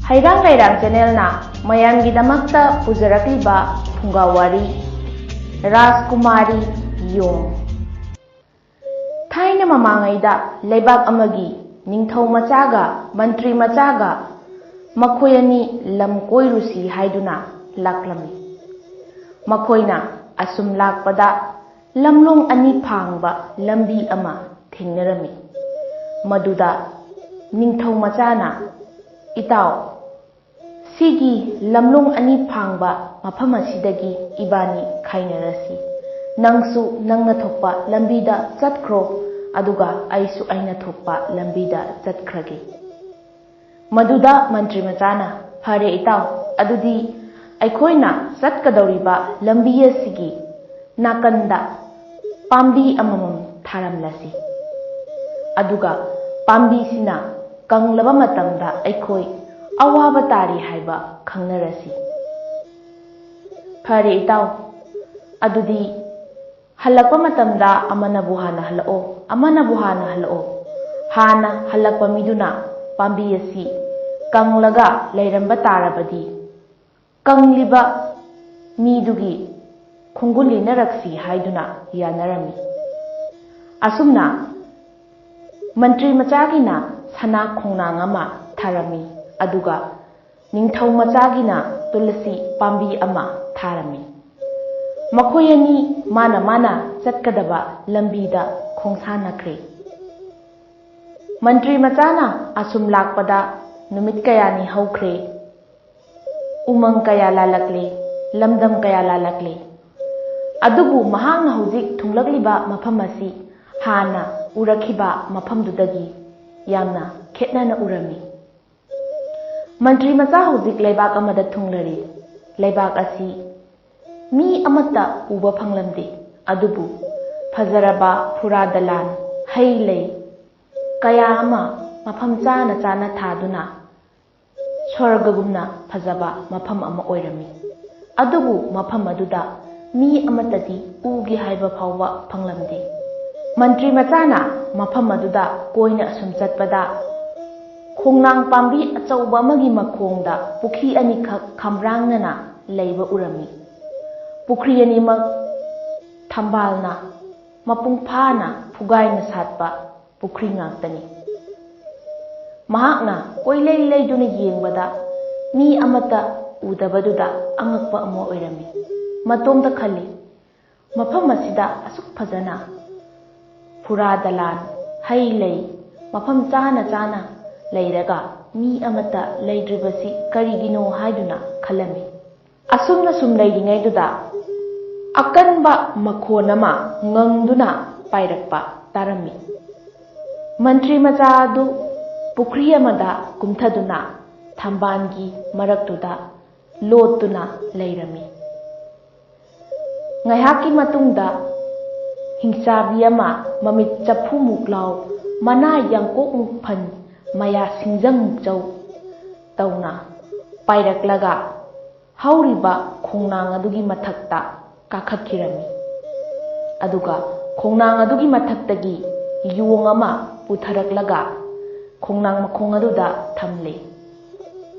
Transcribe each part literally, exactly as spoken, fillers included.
ꯍꯩꯔꯥꯡ ꯂꯩꯔꯥꯡ ꯆꯦꯅꯦꯜꯅ ꯃꯌꯥꯝꯒꯤꯗꯃꯛꯇ ꯄꯨꯖꯔꯛꯂꯤꯕ ꯐꯨꯡꯒꯥ ꯋꯥꯔꯤ, ꯔꯥꯖꯀꯨꯃꯥꯔꯤ ꯌꯣꯡ꯫ ꯊꯥꯏꯅ ꯃꯃꯥꯡꯉꯩꯗ ꯂꯩꯕꯥꯛ ꯑꯃꯒꯤ ꯅꯤꯡꯊꯧ ꯃꯆꯥꯒ ꯃꯟꯇ꯭ꯔꯤ ꯃꯆꯥꯒ ꯃꯈꯣꯏ ꯑꯅꯤ ꯂꯝ ꯀꯣꯏꯔꯨꯁꯤ ꯍꯥꯏꯗꯨꯅ ꯂꯥꯛꯂꯝꯃꯤ꯫ ꯃꯈꯣꯏꯅ ꯑꯁꯨꯝ ꯂꯥꯛꯄꯗ ꯂꯝꯂꯣꯡ ꯑꯅꯤ ꯐꯥꯡꯕ ꯂꯝꯕꯤ ꯑꯃ ꯊꯦꯡꯅꯔꯝꯃꯤ꯫ ꯃꯗꯨꯗ ꯅꯤꯡꯊꯧ ꯃꯆꯥꯅ, "ꯏꯇꯥꯎ, ꯁꯤꯒꯤ ꯂꯝꯂꯣꯡ ꯑꯅꯤ ꯐꯥꯡꯕ ꯃꯐꯝ ꯑꯁꯤꯗꯒꯤ ꯏꯕꯥꯅꯤ ꯈꯥꯏꯅꯔꯁꯤ꯫ ꯅꯪꯁꯨ ꯅꯪꯅ ꯊꯣꯛꯄ ꯂꯝꯕꯤꯗ ꯆꯠꯈ꯭ꯔꯣ, ꯑꯗꯨꯒ ꯑꯩꯁꯨ ꯑꯩꯅ ꯊꯣꯛꯄ ꯂꯝꯕꯤꯗ ꯆꯠꯈ꯭ꯔꯒꯦ"꯫ ꯃꯗꯨꯗ ꯃꯟꯇ꯭ꯔꯤ ꯃꯆꯥꯅ, "ꯐꯔꯦ ꯏꯇꯥꯎ, ꯑꯗꯨꯗꯤ ꯑꯩꯈꯣꯏꯅ ꯆꯠꯀꯗꯧꯔꯤꯕ ꯂꯝꯕꯤ ꯑꯁꯤꯒꯤ ꯅꯥꯀꯟꯗ ꯄꯥꯝꯕꯤ ꯑꯃꯃꯝ ꯊꯥꯔꯝꯂꯁꯤ꯫ ꯑꯗꯨꯒ ꯄꯥꯝꯕꯤꯁꯤꯅ ꯀꯪꯂꯕ ꯃꯇꯝꯗ ꯑꯩꯈꯣꯏ ꯑꯋꯥꯕ ꯇꯥꯔꯤ ꯍꯥꯏꯕ ꯈꯪꯅꯔꯁꯤ"꯫ "ꯐꯔꯦ ꯏꯇꯥꯎ, ꯑꯗꯨꯗꯤ ꯍꯜꯂꯛꯄ ꯃꯇꯝꯗ ꯑꯃꯅꯕꯨ ꯍꯥꯟꯅ ꯍꯜꯂꯛꯑꯣ, ꯑꯃꯅꯕꯨ ꯍꯥꯟꯅ ꯍꯜꯂꯛꯑꯣ꯫ ꯍꯥꯟꯅ ꯍꯜꯂꯛꯄ ꯃꯤꯗꯨꯅ ꯄꯥꯝꯕꯤ ꯑꯁꯤ ꯀꯪꯂꯒ ꯂꯩꯔꯝꯕ ꯇꯥꯔꯕꯗꯤ, ꯀꯪꯂꯤꯕ ꯃꯤꯗꯨꯒꯤ ꯈꯣꯡꯒꯨꯜ ꯂꯤꯅꯔꯛꯁꯤ" ꯍꯥꯏꯗꯨꯅ ꯌꯥꯅꯔꯝꯃꯤ꯫ ꯑꯁꯨꯝꯅ ꯃꯟꯇ꯭ꯔꯤ ꯃꯆꯥꯒꯤꯅ ꯁꯅꯥ ꯈꯣꯡꯅꯥꯡ ꯑꯃ ꯊꯥꯔꯝꯃꯤ, ꯑꯗꯨꯒ ꯅꯤꯡꯊꯧ ꯃꯆꯥꯒꯤꯅ ꯇꯨꯂꯁꯤ ꯄꯥꯝꯕꯤ ꯑꯃ ꯊꯥꯔꯝꯃꯤ꯫ ꯃꯈꯣꯏ ꯑꯅꯤ ꯃꯥꯅ ꯃꯥꯅ ꯆꯠꯀꯗꯕ ꯂꯝꯕꯤꯗ ꯈꯣꯡꯁꯥꯟꯅꯈ꯭ꯔꯦ꯫ ꯃꯟꯇ꯭ꯔꯤ ꯃꯆꯥꯅ ꯑꯁꯨꯝ ꯂꯥꯛꯄꯗ ꯅꯨꯃꯤꯠ ꯀꯌꯥꯅꯤ ꯍꯧꯈ꯭ꯔꯦ꯫ ꯎꯃꯪ ꯀꯌꯥ ꯂꯥꯜꯂꯛꯂꯦ, ꯂꯝꯗꯝ ꯀꯌꯥ ꯂꯥꯜꯂꯛꯂꯦ꯫ ꯑꯗꯨꯕꯨ ꯃꯍꯥꯛꯅ ꯍꯧꯖꯤꯛ ꯊꯨꯡꯂꯛꯂꯤꯕ ꯃꯐꯝ ꯑꯁꯤ ꯍꯥꯟꯅ ꯎꯔꯛꯈꯤꯕ ꯃꯐꯝꯗꯨꯗꯒꯤ ꯌꯥꯝꯅ ꯈꯦꯠꯅꯅ ꯎꯔꯝꯃꯤ꯫ ꯃꯟꯇ꯭ꯔꯤ ꯃꯆꯥ ꯍꯧꯖꯤꯛ ꯂꯩꯕꯥꯛ ꯑꯃꯗ ꯊꯨꯡꯂꯔꯤ꯫ ꯂꯩꯕꯥꯛ ꯑꯁꯤ ꯃꯤ ꯑꯃꯠꯇ ꯎꯕ ꯐꯪꯂꯝꯗꯦ, ꯑꯗꯨꯕꯨ ꯐꯖꯔꯕ ꯐꯨꯔꯥ ꯗꯂꯥꯟ, ꯍꯩ ꯂꯩ ꯀꯌꯥ ꯑꯃ ꯃꯐꯝ ꯆꯥꯅ ꯆꯥꯅ ꯊꯥꯗꯨꯅ ꯁ꯭ꯋꯔꯒꯒꯨꯝꯅ ꯐꯖꯕ ꯃꯐꯝ ꯑꯃ ꯑꯣꯏꯔꯝꯃꯤ꯫ ꯑꯗꯨꯕꯨ ꯃꯐꯝ ꯑꯗꯨꯗ ꯃꯤ ꯑꯃꯠꯇꯗꯤ ꯎꯒꯦ ꯍꯥꯏꯕ ꯐꯥꯎꯕ ꯐꯪꯂꯝꯗꯦ꯫ ꯃꯟꯇ꯭ꯔꯤ ꯃꯆꯥꯅ ꯃꯐꯝ ꯑꯗꯨꯗ ꯀꯣꯏꯅ ꯑꯁꯨꯝ ꯆꯠꯄꯗ, ꯈꯣꯡꯅꯥꯡ ꯄꯥꯝꯕꯤ ꯑꯆꯧꯕ ꯑꯃꯒꯤ ꯃꯈꯣꯡꯗ ꯄꯨꯈ꯭ꯔꯤ ꯑꯅꯤꯈꯛ ꯈꯝꯕ꯭ꯔꯥꯡꯅꯅ ꯂꯩꯕ ꯎꯔꯝꯃꯤ꯫ ꯄꯨꯈ꯭ꯔꯤ ꯑꯅꯤꯃꯛ ꯊꯝꯕꯥꯜꯅ ꯃꯄꯨꯡ ꯐꯥꯅ ꯐꯨꯒꯥꯏꯅ ꯁꯥꯠꯄ ꯄꯨꯈ꯭ꯔꯤ ꯉꯥꯛꯇꯅꯤ꯫ ꯃꯍꯥꯛꯅ ꯀꯣꯏꯂꯩ ꯂꯩꯗꯨꯅ ꯌꯦꯡꯕꯗ ꯃꯤ ꯑꯃꯠꯇ ꯎꯗꯕꯗꯨꯗ ꯑꯉꯛꯄ ꯑꯃ ꯑꯣꯏꯔꯝꯃꯤ꯫ ꯃꯇꯣꯝꯇ ꯈꯜꯂꯤ, "ꯃꯐꯝ ꯑꯁꯤꯗ ꯑꯁꯨꯛ ꯐꯖꯅ ꯐꯨꯔꯥ ꯗꯂꯥꯟ, ꯍꯩ ꯂꯩ, ꯃꯐꯝ ꯆꯥꯅ ꯆꯥꯅ ꯂꯩꯔꯒ ꯃꯤ ꯑꯃꯠꯇ ꯂꯩꯇ꯭ꯔꯤꯕꯁꯤ ꯀꯔꯤꯒꯤꯅꯣ?" ꯍꯥꯏꯗꯨꯅ ꯈꯜꯂꯝꯃꯤ꯫ ꯑꯁꯨꯝꯅ ꯁꯨꯝ ꯂꯩꯔꯤꯉꯩꯗꯨꯗ ꯑꯀꯟꯕ ꯃꯈꯣꯟ ꯑꯃ ꯉꯪꯗꯨꯅ ꯄꯥꯏꯔꯛꯄ ꯇꯥꯔꯝꯃꯤ꯫ ꯃꯟꯇ꯭ꯔꯤ ꯃꯆꯥ ꯑꯗꯨ ꯄꯨꯈ꯭ꯔꯤ ꯑꯃꯗ ꯀꯨꯝꯊꯗꯨꯅ ꯊꯝꯕꯥꯜꯒꯤ ꯃꯔꯛꯇꯨꯗ ꯂꯣꯠꯇꯨꯅ ꯂꯩꯔꯝꯃꯤ꯫ ꯉꯥꯏꯍꯥꯛꯀꯤ ꯃꯇꯨꯡꯗ ꯍꯤꯡꯆꯥꯕꯤ ꯑꯃ ꯃꯃꯤꯠ ꯆꯐꯨꯃꯨꯛ ꯂꯥꯎ, ꯃꯅꯥ ꯌꯥꯡꯀꯣꯛꯃꯨꯛ ꯐꯟ, ꯃꯌꯥ ꯁꯤꯡꯖꯪꯃꯨꯛ ꯆꯧ ꯇꯧꯅ ꯄꯥꯏꯔꯛꯂꯒ ꯍꯧꯔꯤꯕ ꯈꯣꯡꯅꯥꯡ ꯑꯗꯨꯒꯤ ꯃꯊꯛꯇ ꯀꯥꯈꯠꯈꯤꯔꯝꯃꯤ꯫ ꯑꯗꯨꯒ ꯈꯣꯡꯅꯥꯡ ꯑꯗꯨꯒꯤ ꯃꯊꯛꯇꯒꯤ ꯌꯣꯡ ꯑꯃ ꯄꯨꯊꯔꯛꯂꯒ ꯈꯣꯡꯅꯥꯡ ꯃꯈꯣꯡ ꯑꯗꯨꯗ ꯊꯝꯂꯦ꯫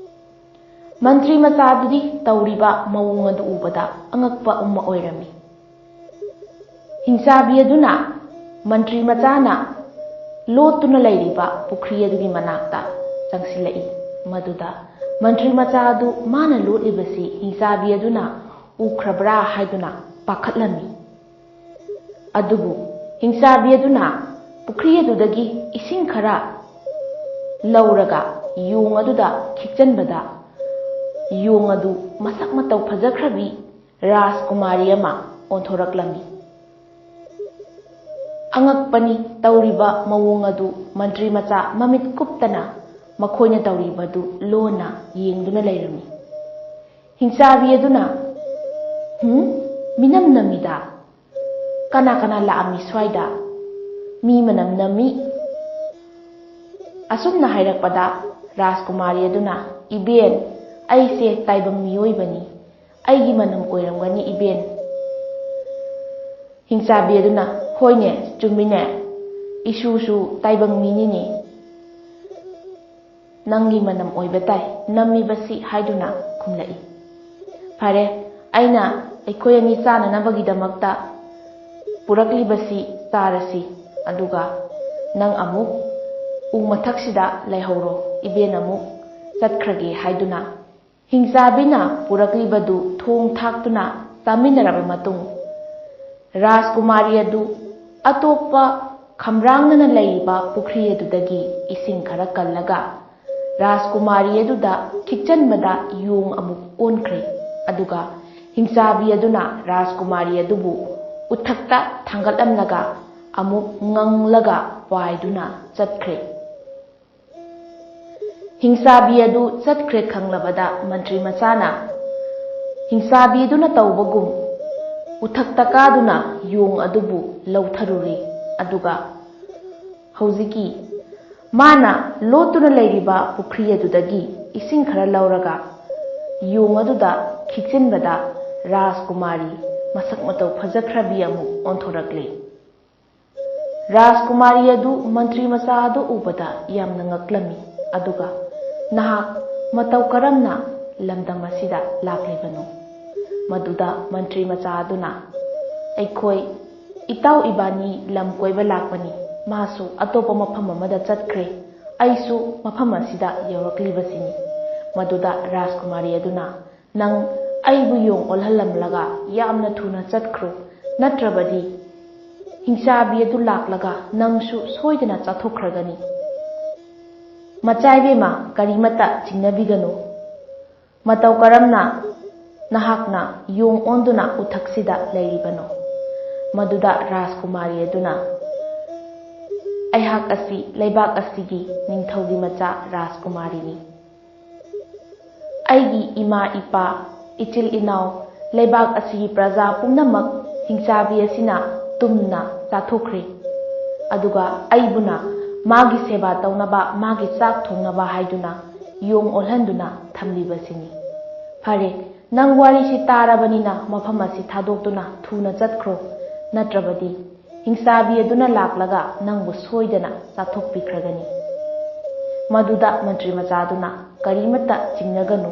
ꯃꯟꯇ꯭ꯔꯤ ꯃꯆꯥꯗꯨꯗꯤ ꯇꯧꯔꯤꯕ ꯃꯑꯣꯡ ꯑꯗꯨ ꯎꯕꯗ ꯑꯉꯛꯄ ꯑꯃ ꯑꯣꯏꯔꯝꯃꯤ꯫ ꯍꯤꯡꯆꯥꯕꯤ ꯑꯗꯨꯅ ꯃꯟꯇ꯭ꯔꯤ ꯃꯆꯥꯅ ꯂꯣꯠꯇꯨꯅ ꯂꯩꯔꯤꯕ ꯄꯨꯈ꯭ꯔꯤ ꯑꯗꯨꯒꯤ ꯃꯅꯥꯛꯇ ꯆꯪꯁꯤꯜꯂꯛꯏ꯫ ꯃꯗꯨꯗ ꯃꯟꯇ꯭ꯔꯤ ꯃꯆꯥ ꯑꯗꯨ ꯃꯥꯅ ꯂꯣꯠꯂꯤꯕꯁꯤ ꯍꯤꯡꯆꯥꯕꯤ ꯑꯗꯨꯅ ꯎꯈ꯭ꯔꯕ꯭ꯔꯥ ꯍꯥꯏꯗꯨꯅ ꯄꯥꯈꯠꯂꯝꯃꯤ꯫ ꯑꯗꯨꯕꯨ ꯍꯤꯡꯆꯥꯕꯤ ꯑꯗꯨꯅ ꯄꯨꯈ꯭ꯔꯤ ꯑꯗꯨꯗꯒꯤ ꯏꯁꯤꯡ ꯈꯔ ꯂꯧꯔꯒ ꯌꯣꯡ ꯑꯗꯨꯗ ꯈꯤꯛꯆꯟꯕꯗ, ꯌꯣꯡ ꯑꯗꯨ ꯃꯁꯛ ꯃꯇꯧ ꯐꯖꯈ꯭ꯔꯕꯤ ꯔꯥꯖꯀꯨꯃꯥꯔꯤ ꯑꯃ ꯑꯣꯟꯊꯣꯔꯛꯂꯝꯃꯤ꯫ ꯑꯉꯛꯄꯅꯤ ꯇꯧꯔꯤꯕ ꯃꯑꯣꯡ ꯑꯗꯨ ꯃꯟꯇ꯭ꯔꯤ ꯃꯆꯥ ꯃꯃꯤꯠ ꯀꯨꯞꯇꯅ ꯃꯈꯣꯏꯅ ꯇꯧꯔꯤꯕꯗꯨ ꯂꯣꯟꯅ ꯌꯦꯡꯗꯨꯅ ꯂꯩꯔꯝꯃꯤ꯫ ꯍꯤꯡꯆꯥꯕꯤ ꯑꯗꯨꯅ, "ꯍꯨꯝ, ꯃꯤꯅꯝ ꯅꯝꯃꯤꯗ꯫ ꯀꯅꯥ ꯀꯅꯥ ꯂꯥꯛꯑꯝꯃꯤ ꯁ꯭ꯋꯥꯏꯗ? ꯃꯤ ꯃꯅꯝ ꯅꯝꯃꯤ꯫" ꯑꯁꯨꯝꯅ ꯍꯥꯏꯔꯛꯄꯗ ꯔꯥꯖꯀꯨꯃꯥꯔꯤ ꯑꯗꯨꯅ, "ꯏꯕꯦꯟ, ꯑꯩꯁꯦ ꯇꯥꯏꯕꯪ ꯃꯤꯑꯣꯏꯕꯅꯤ꯫ ꯑꯩꯒꯤ ꯃꯅꯝ ꯑꯣꯏꯔꯝꯒꯅꯤ ꯏꯕꯦꯟ꯫" ꯍꯤꯡꯆꯥꯕꯤ ꯑꯗꯨꯅ, "ꯍꯣꯏꯅꯦ, ꯆꯨꯝꯃꯤꯅꯦ, ꯏꯁꯨꯁꯨ ꯇꯥꯏꯕꯪ ꯃꯤꯅꯤꯅꯦ꯫ "ꯅꯪꯒꯤ ꯃꯅꯝ ꯑꯣꯏꯕ ꯇꯥꯏ ꯅꯝꯃꯤꯕꯁꯤ" ꯍꯥꯏꯗꯨꯅ ꯈꯨꯝꯂꯛꯏ꯫ "ꯐꯔꯦ, ꯑꯩꯅ ꯑꯩꯈꯣꯏ ꯑꯅꯤ ꯆꯥꯅꯅꯕꯒꯤꯗꯃꯛꯇ ꯄꯨꯔꯛꯂꯤꯕꯁꯤ ꯆꯥꯔꯁꯤ, ꯑꯗꯨꯒ ꯅꯪ ꯑꯃꯨꯛ ꯎ ꯃꯊꯛꯁꯤꯗ ꯂꯩꯍꯧꯔꯣ, ꯏꯕꯦꯟ ꯑꯃꯨꯛ ꯆꯠꯈ꯭ꯔꯒꯦ" ꯍꯥꯏꯗꯨꯅ ꯍꯤꯡꯆꯥꯕꯤꯅ ꯄꯨꯔꯛꯂꯤꯕꯗꯨ ꯊꯣꯡ ꯊꯥꯛꯇꯨꯅ ꯆꯥꯃꯤꯟꯅꯔꯕ ꯃꯇꯨꯡ, ꯔꯥꯖꯀꯨꯃꯥꯔꯤ ꯑꯗꯨ ꯑꯇꯣꯞꯄ ꯈꯝꯔꯥꯡꯅꯅ ꯂꯩꯔꯤꯕ ꯄꯨꯈ꯭ꯔꯤ ꯑꯗꯨꯗꯒꯤ ꯏꯁꯤꯡ ꯈꯔ ꯀꯜꯂꯒ ꯔꯥꯖꯀꯨꯃꯥꯔꯤ ꯑꯗꯨꯗ ꯈꯤꯛꯆꯟꯕꯗ ꯌꯣꯡ ꯑꯃꯨꯛ ꯑꯣꯟꯈ꯭ꯔꯦ꯫ ꯑꯗꯨꯒ ꯍꯤꯡꯆꯥꯕꯤ ꯑꯗꯨꯅ ꯔꯥꯖꯀꯨꯃꯥꯔꯤ ꯑꯗꯨꯕꯨ ꯎꯊꯛꯇ ꯊꯥꯡꯒꯠꯂꯝꯂꯒ ꯑꯃꯨꯛ ꯉꯪꯂꯒ ꯄꯥꯏꯗꯨꯅ ꯆꯠꯈ꯭ꯔꯦ꯫ ꯍꯤꯡꯆꯥꯕꯤ ꯑꯗꯨ ꯆꯠꯈ꯭ꯔꯦ ꯈꯪꯂꯕꯗ ꯃꯟꯇ꯭ꯔꯤ ꯃꯆꯥꯅ ꯍꯤꯡꯆꯥꯕꯤ ꯑꯗꯨꯅ ꯇꯧꯕꯒꯨꯝ ꯎꯊꯛꯇ ꯀꯥꯗꯨꯅ ꯌꯣꯡ ꯑꯗꯨꯕꯨ ꯂꯧꯊꯔꯨꯔꯦ꯫ ꯑꯗꯨꯒ ꯍꯧꯖꯤꯛꯀꯤ ꯃꯥꯅ ꯂꯣꯠꯇꯨꯅ ꯂꯩꯔꯤꯕ ꯄꯨꯈ꯭ꯔꯤ ꯑꯗꯨꯗꯒꯤ ꯏꯁꯤꯡ ꯈꯔ ꯂꯧꯔꯒ ꯌꯣꯡ ꯑꯗꯨꯗ ꯈꯤꯛꯆꯤꯟꯕꯗ ꯔꯥꯖꯀꯨꯃꯥꯔꯤ ꯃꯁꯛ ꯃꯇꯧ ꯐꯖꯈ꯭ꯔꯕꯤ ꯑꯃꯨꯛ ꯑꯣꯟꯊꯣꯔꯛꯂꯦ꯫ ꯔꯥꯖꯀꯨꯃꯥꯔꯤ ꯑꯗꯨ ꯃꯟꯇ꯭ꯔꯤ ꯃꯆꯥ ꯑꯗꯨ ꯎꯕꯗ ꯌꯥꯝꯅ ꯉꯛꯂꯝꯃꯤ꯫ ꯑꯗꯨꯒ, "ꯅꯍꯥꯛ ꯃꯇꯧ ꯀꯔꯝꯅ ꯂꯝꯗꯝ ꯑꯁꯤꯗ ꯂꯥꯛꯂꯤꯕꯅꯣ?" ꯃꯗꯨꯗ ꯃꯟꯇ꯭ꯔꯤ ꯃꯆꯥ ꯑꯗꯨꯅ, "ꯑꯩꯈꯣꯏ ꯏꯇꯥꯎ ꯏꯕꯥꯅꯤ ꯂꯝ ꯀꯣꯏꯕ ꯂꯥꯛꯄꯅꯤ꯫ ꯃꯥꯁꯨ ꯑꯇꯣꯞꯄ ꯃꯐꯝ ꯑꯃꯗ ꯆꯠꯈ꯭ꯔꯦ꯫ ꯑꯩꯁꯨ ꯃꯐꯝ ꯑꯁꯤꯗ ꯌꯧꯔꯛꯂꯤꯕꯁꯤꯅꯤ"꯫ ꯃꯗꯨꯗ ꯔꯥꯖꯀꯨꯃꯥꯔꯤ ꯑꯗꯨꯅ, "ꯅꯪ ꯑꯩꯕꯨ ꯌꯣꯡ ꯑꯣꯜꯍꯜꯂꯝꯂꯒ ꯌꯥꯝꯅ ꯊꯨꯅ ꯆꯠꯈ꯭ꯔꯣ, ꯅꯠꯇ꯭ꯔꯕꯗꯤ ꯍꯤꯡꯆꯥꯕꯤ ꯑꯗꯨ ꯂꯥꯛꯂꯒ ꯅꯪꯁꯨ ꯁꯣꯏꯗꯅ ꯆꯥꯊꯣꯛꯈ꯭ꯔꯒꯅꯤ꯫ ꯃꯆꯥ ꯏꯕꯦꯝꯃ, ꯀꯔꯤꯃꯠꯇ ꯆꯤꯡꯅꯕꯤꯒꯅꯨ꯫ ꯃꯇꯧ ꯀꯔꯝꯅ ꯅꯍꯥꯛꯅ ꯌꯣꯡ ꯑꯣꯟꯗꯨꯅ ꯎꯊꯛꯁꯤꯗ ꯂꯩꯔꯤꯕꯅꯣ?" ꯃꯗꯨꯗ ꯔꯥꯖꯀꯨꯃꯥꯔꯤ ꯑꯗꯨꯅ, "ꯑꯩꯍꯥꯛ ꯑꯁꯤ ꯂꯩꯕꯥꯛ ꯑꯁꯤꯒꯤ ꯅꯤꯡꯊꯧꯒꯤ ꯃꯆꯥ ꯔꯥꯖꯀꯨꯃꯥꯔꯤꯅꯤ꯫ ꯑꯩꯒꯤ ꯏꯃꯥ ꯏꯄꯥ, ꯏꯆꯤꯜ ꯏꯅꯥꯎ, ꯂꯩꯕꯥꯛ ꯑꯁꯤꯒꯤ ꯄ꯭ꯔꯖꯥ ꯄꯨꯝꯅꯃꯛ ꯍꯤꯡꯆꯥꯕꯤ ꯑꯁꯤꯅ ꯇꯨꯝꯅ ꯆꯥꯊꯣꯛꯈ꯭ꯔꯦ꯫ ꯑꯗꯨꯒ ꯑꯩꯕꯨꯅ ꯃꯥꯒꯤ ꯁꯦꯕꯥ ꯇꯧꯅꯕ, ꯃꯥꯒꯤ ꯆꯥꯛ ꯊꯣꯡꯅꯕ ꯍꯥꯏꯗꯨꯅ ꯌꯣꯡ ꯑꯣꯜꯍꯟꯗꯨꯅ ꯊꯝꯂꯤꯕꯁꯤꯅꯤ꯫ ꯐꯔꯦ, ꯅꯪ ꯋꯥꯔꯤꯁꯤ ꯇꯥꯔꯕꯅꯤꯅ ꯃꯐꯝ ꯑꯁꯤ ꯊꯥꯗꯣꯛꯇꯨꯅ ꯊꯨꯅ ꯆꯠꯈ꯭ꯔꯣ, ꯅꯠꯇ꯭ꯔꯕꯗꯤ ꯍꯤꯡꯆꯥꯕꯤ ꯑꯗꯨꯅ ꯂꯥꯛꯂꯒ ꯅꯪꯕꯨ ꯁꯣꯏꯗꯅ ꯆꯥꯊꯣꯛꯄꯤꯈ꯭ꯔꯒꯅꯤ"꯫ ꯃꯗꯨꯗ ꯃꯟꯇ꯭ꯔꯤ ꯃꯆꯥꯗꯨꯅ, "ꯀꯔꯤꯃꯠꯇ ꯆꯤꯡꯅꯒꯅꯨ,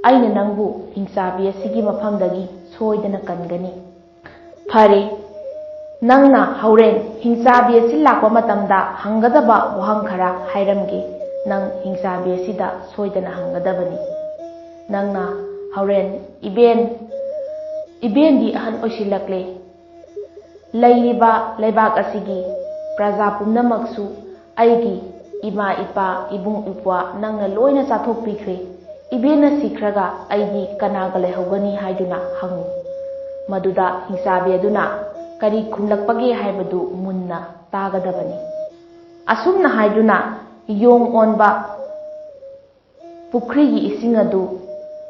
ꯑꯩꯅ ꯅꯪꯕꯨ ꯍꯤꯡꯆꯥꯕꯤ ꯑꯁꯤꯒꯤ ꯃꯐꯝꯗꯒꯤ ꯁꯣꯏꯗꯅ ꯀꯟꯒꯅꯤ꯫ ꯐꯔꯦ, ꯅꯪꯅ ꯍꯣꯔꯦꯟ ꯍꯤꯡꯆꯥꯕꯤ ꯑꯁꯤ ꯂꯥꯛꯄ ꯃꯇꯝꯗ ꯍꯪꯒꯗꯕ ꯋꯥꯍꯪ ꯈꯔ ꯍꯥꯏꯔꯝꯒꯦ꯫ ꯅꯪ ꯍꯤꯡꯆꯥꯕꯤ ꯑꯁꯤꯗ ꯁꯣꯏꯗꯅ ꯍꯪꯒꯗꯕꯅꯤ꯫ ꯅꯪꯅ ꯍꯣꯔꯦꯟ, 'ꯏꯕꯦꯟ, ꯏꯕꯦꯟꯗꯤ ꯑꯍꯟ ꯑꯣꯏꯁꯤꯜꯂꯛꯂꯦ꯫ ꯂꯩꯔꯤꯕ ꯂꯩꯕꯥꯛ ꯑꯁꯤꯒꯤ ꯄ꯭ꯔꯖꯥ ꯄꯨꯝꯅꯃꯛꯁꯨ ꯑꯩꯒꯤ ꯏꯃꯥ ꯏꯄꯥ, ꯏꯕꯨꯡ ꯏꯄ꯭ꯋꯥ ꯅꯪꯅ ꯂꯣꯏꯅ ꯆꯥꯊꯣꯛꯄꯤꯈ꯭ꯔꯦ꯫ ꯏꯕꯦꯟꯅ ꯁꯤꯈ꯭ꯔꯒ ꯑꯩꯗꯤ ꯀꯅꯥꯒ ꯂꯩꯍꯧꯒꯅꯤ?' ꯍꯥꯏꯗꯨꯅ ꯍꯪꯉꯨ꯫ ꯃꯗꯨꯗ ꯍꯤꯡꯆꯥꯕꯤ ꯑꯗꯨꯅ ꯀꯔꯤ ꯈꯨꯝꯂꯛꯄꯒꯦ ꯍꯥꯏꯕꯗꯨ ꯃꯨꯟꯅ ꯇꯥꯒꯗꯕꯅꯤ꯫ ꯑꯁꯨꯝꯅ ꯍꯥꯏꯗꯨꯅ ꯌꯣꯡ ꯑꯣꯟꯕ ꯄꯨꯈ꯭ꯔꯤꯒꯤ ꯏꯁꯤꯡ ꯑꯗꯨ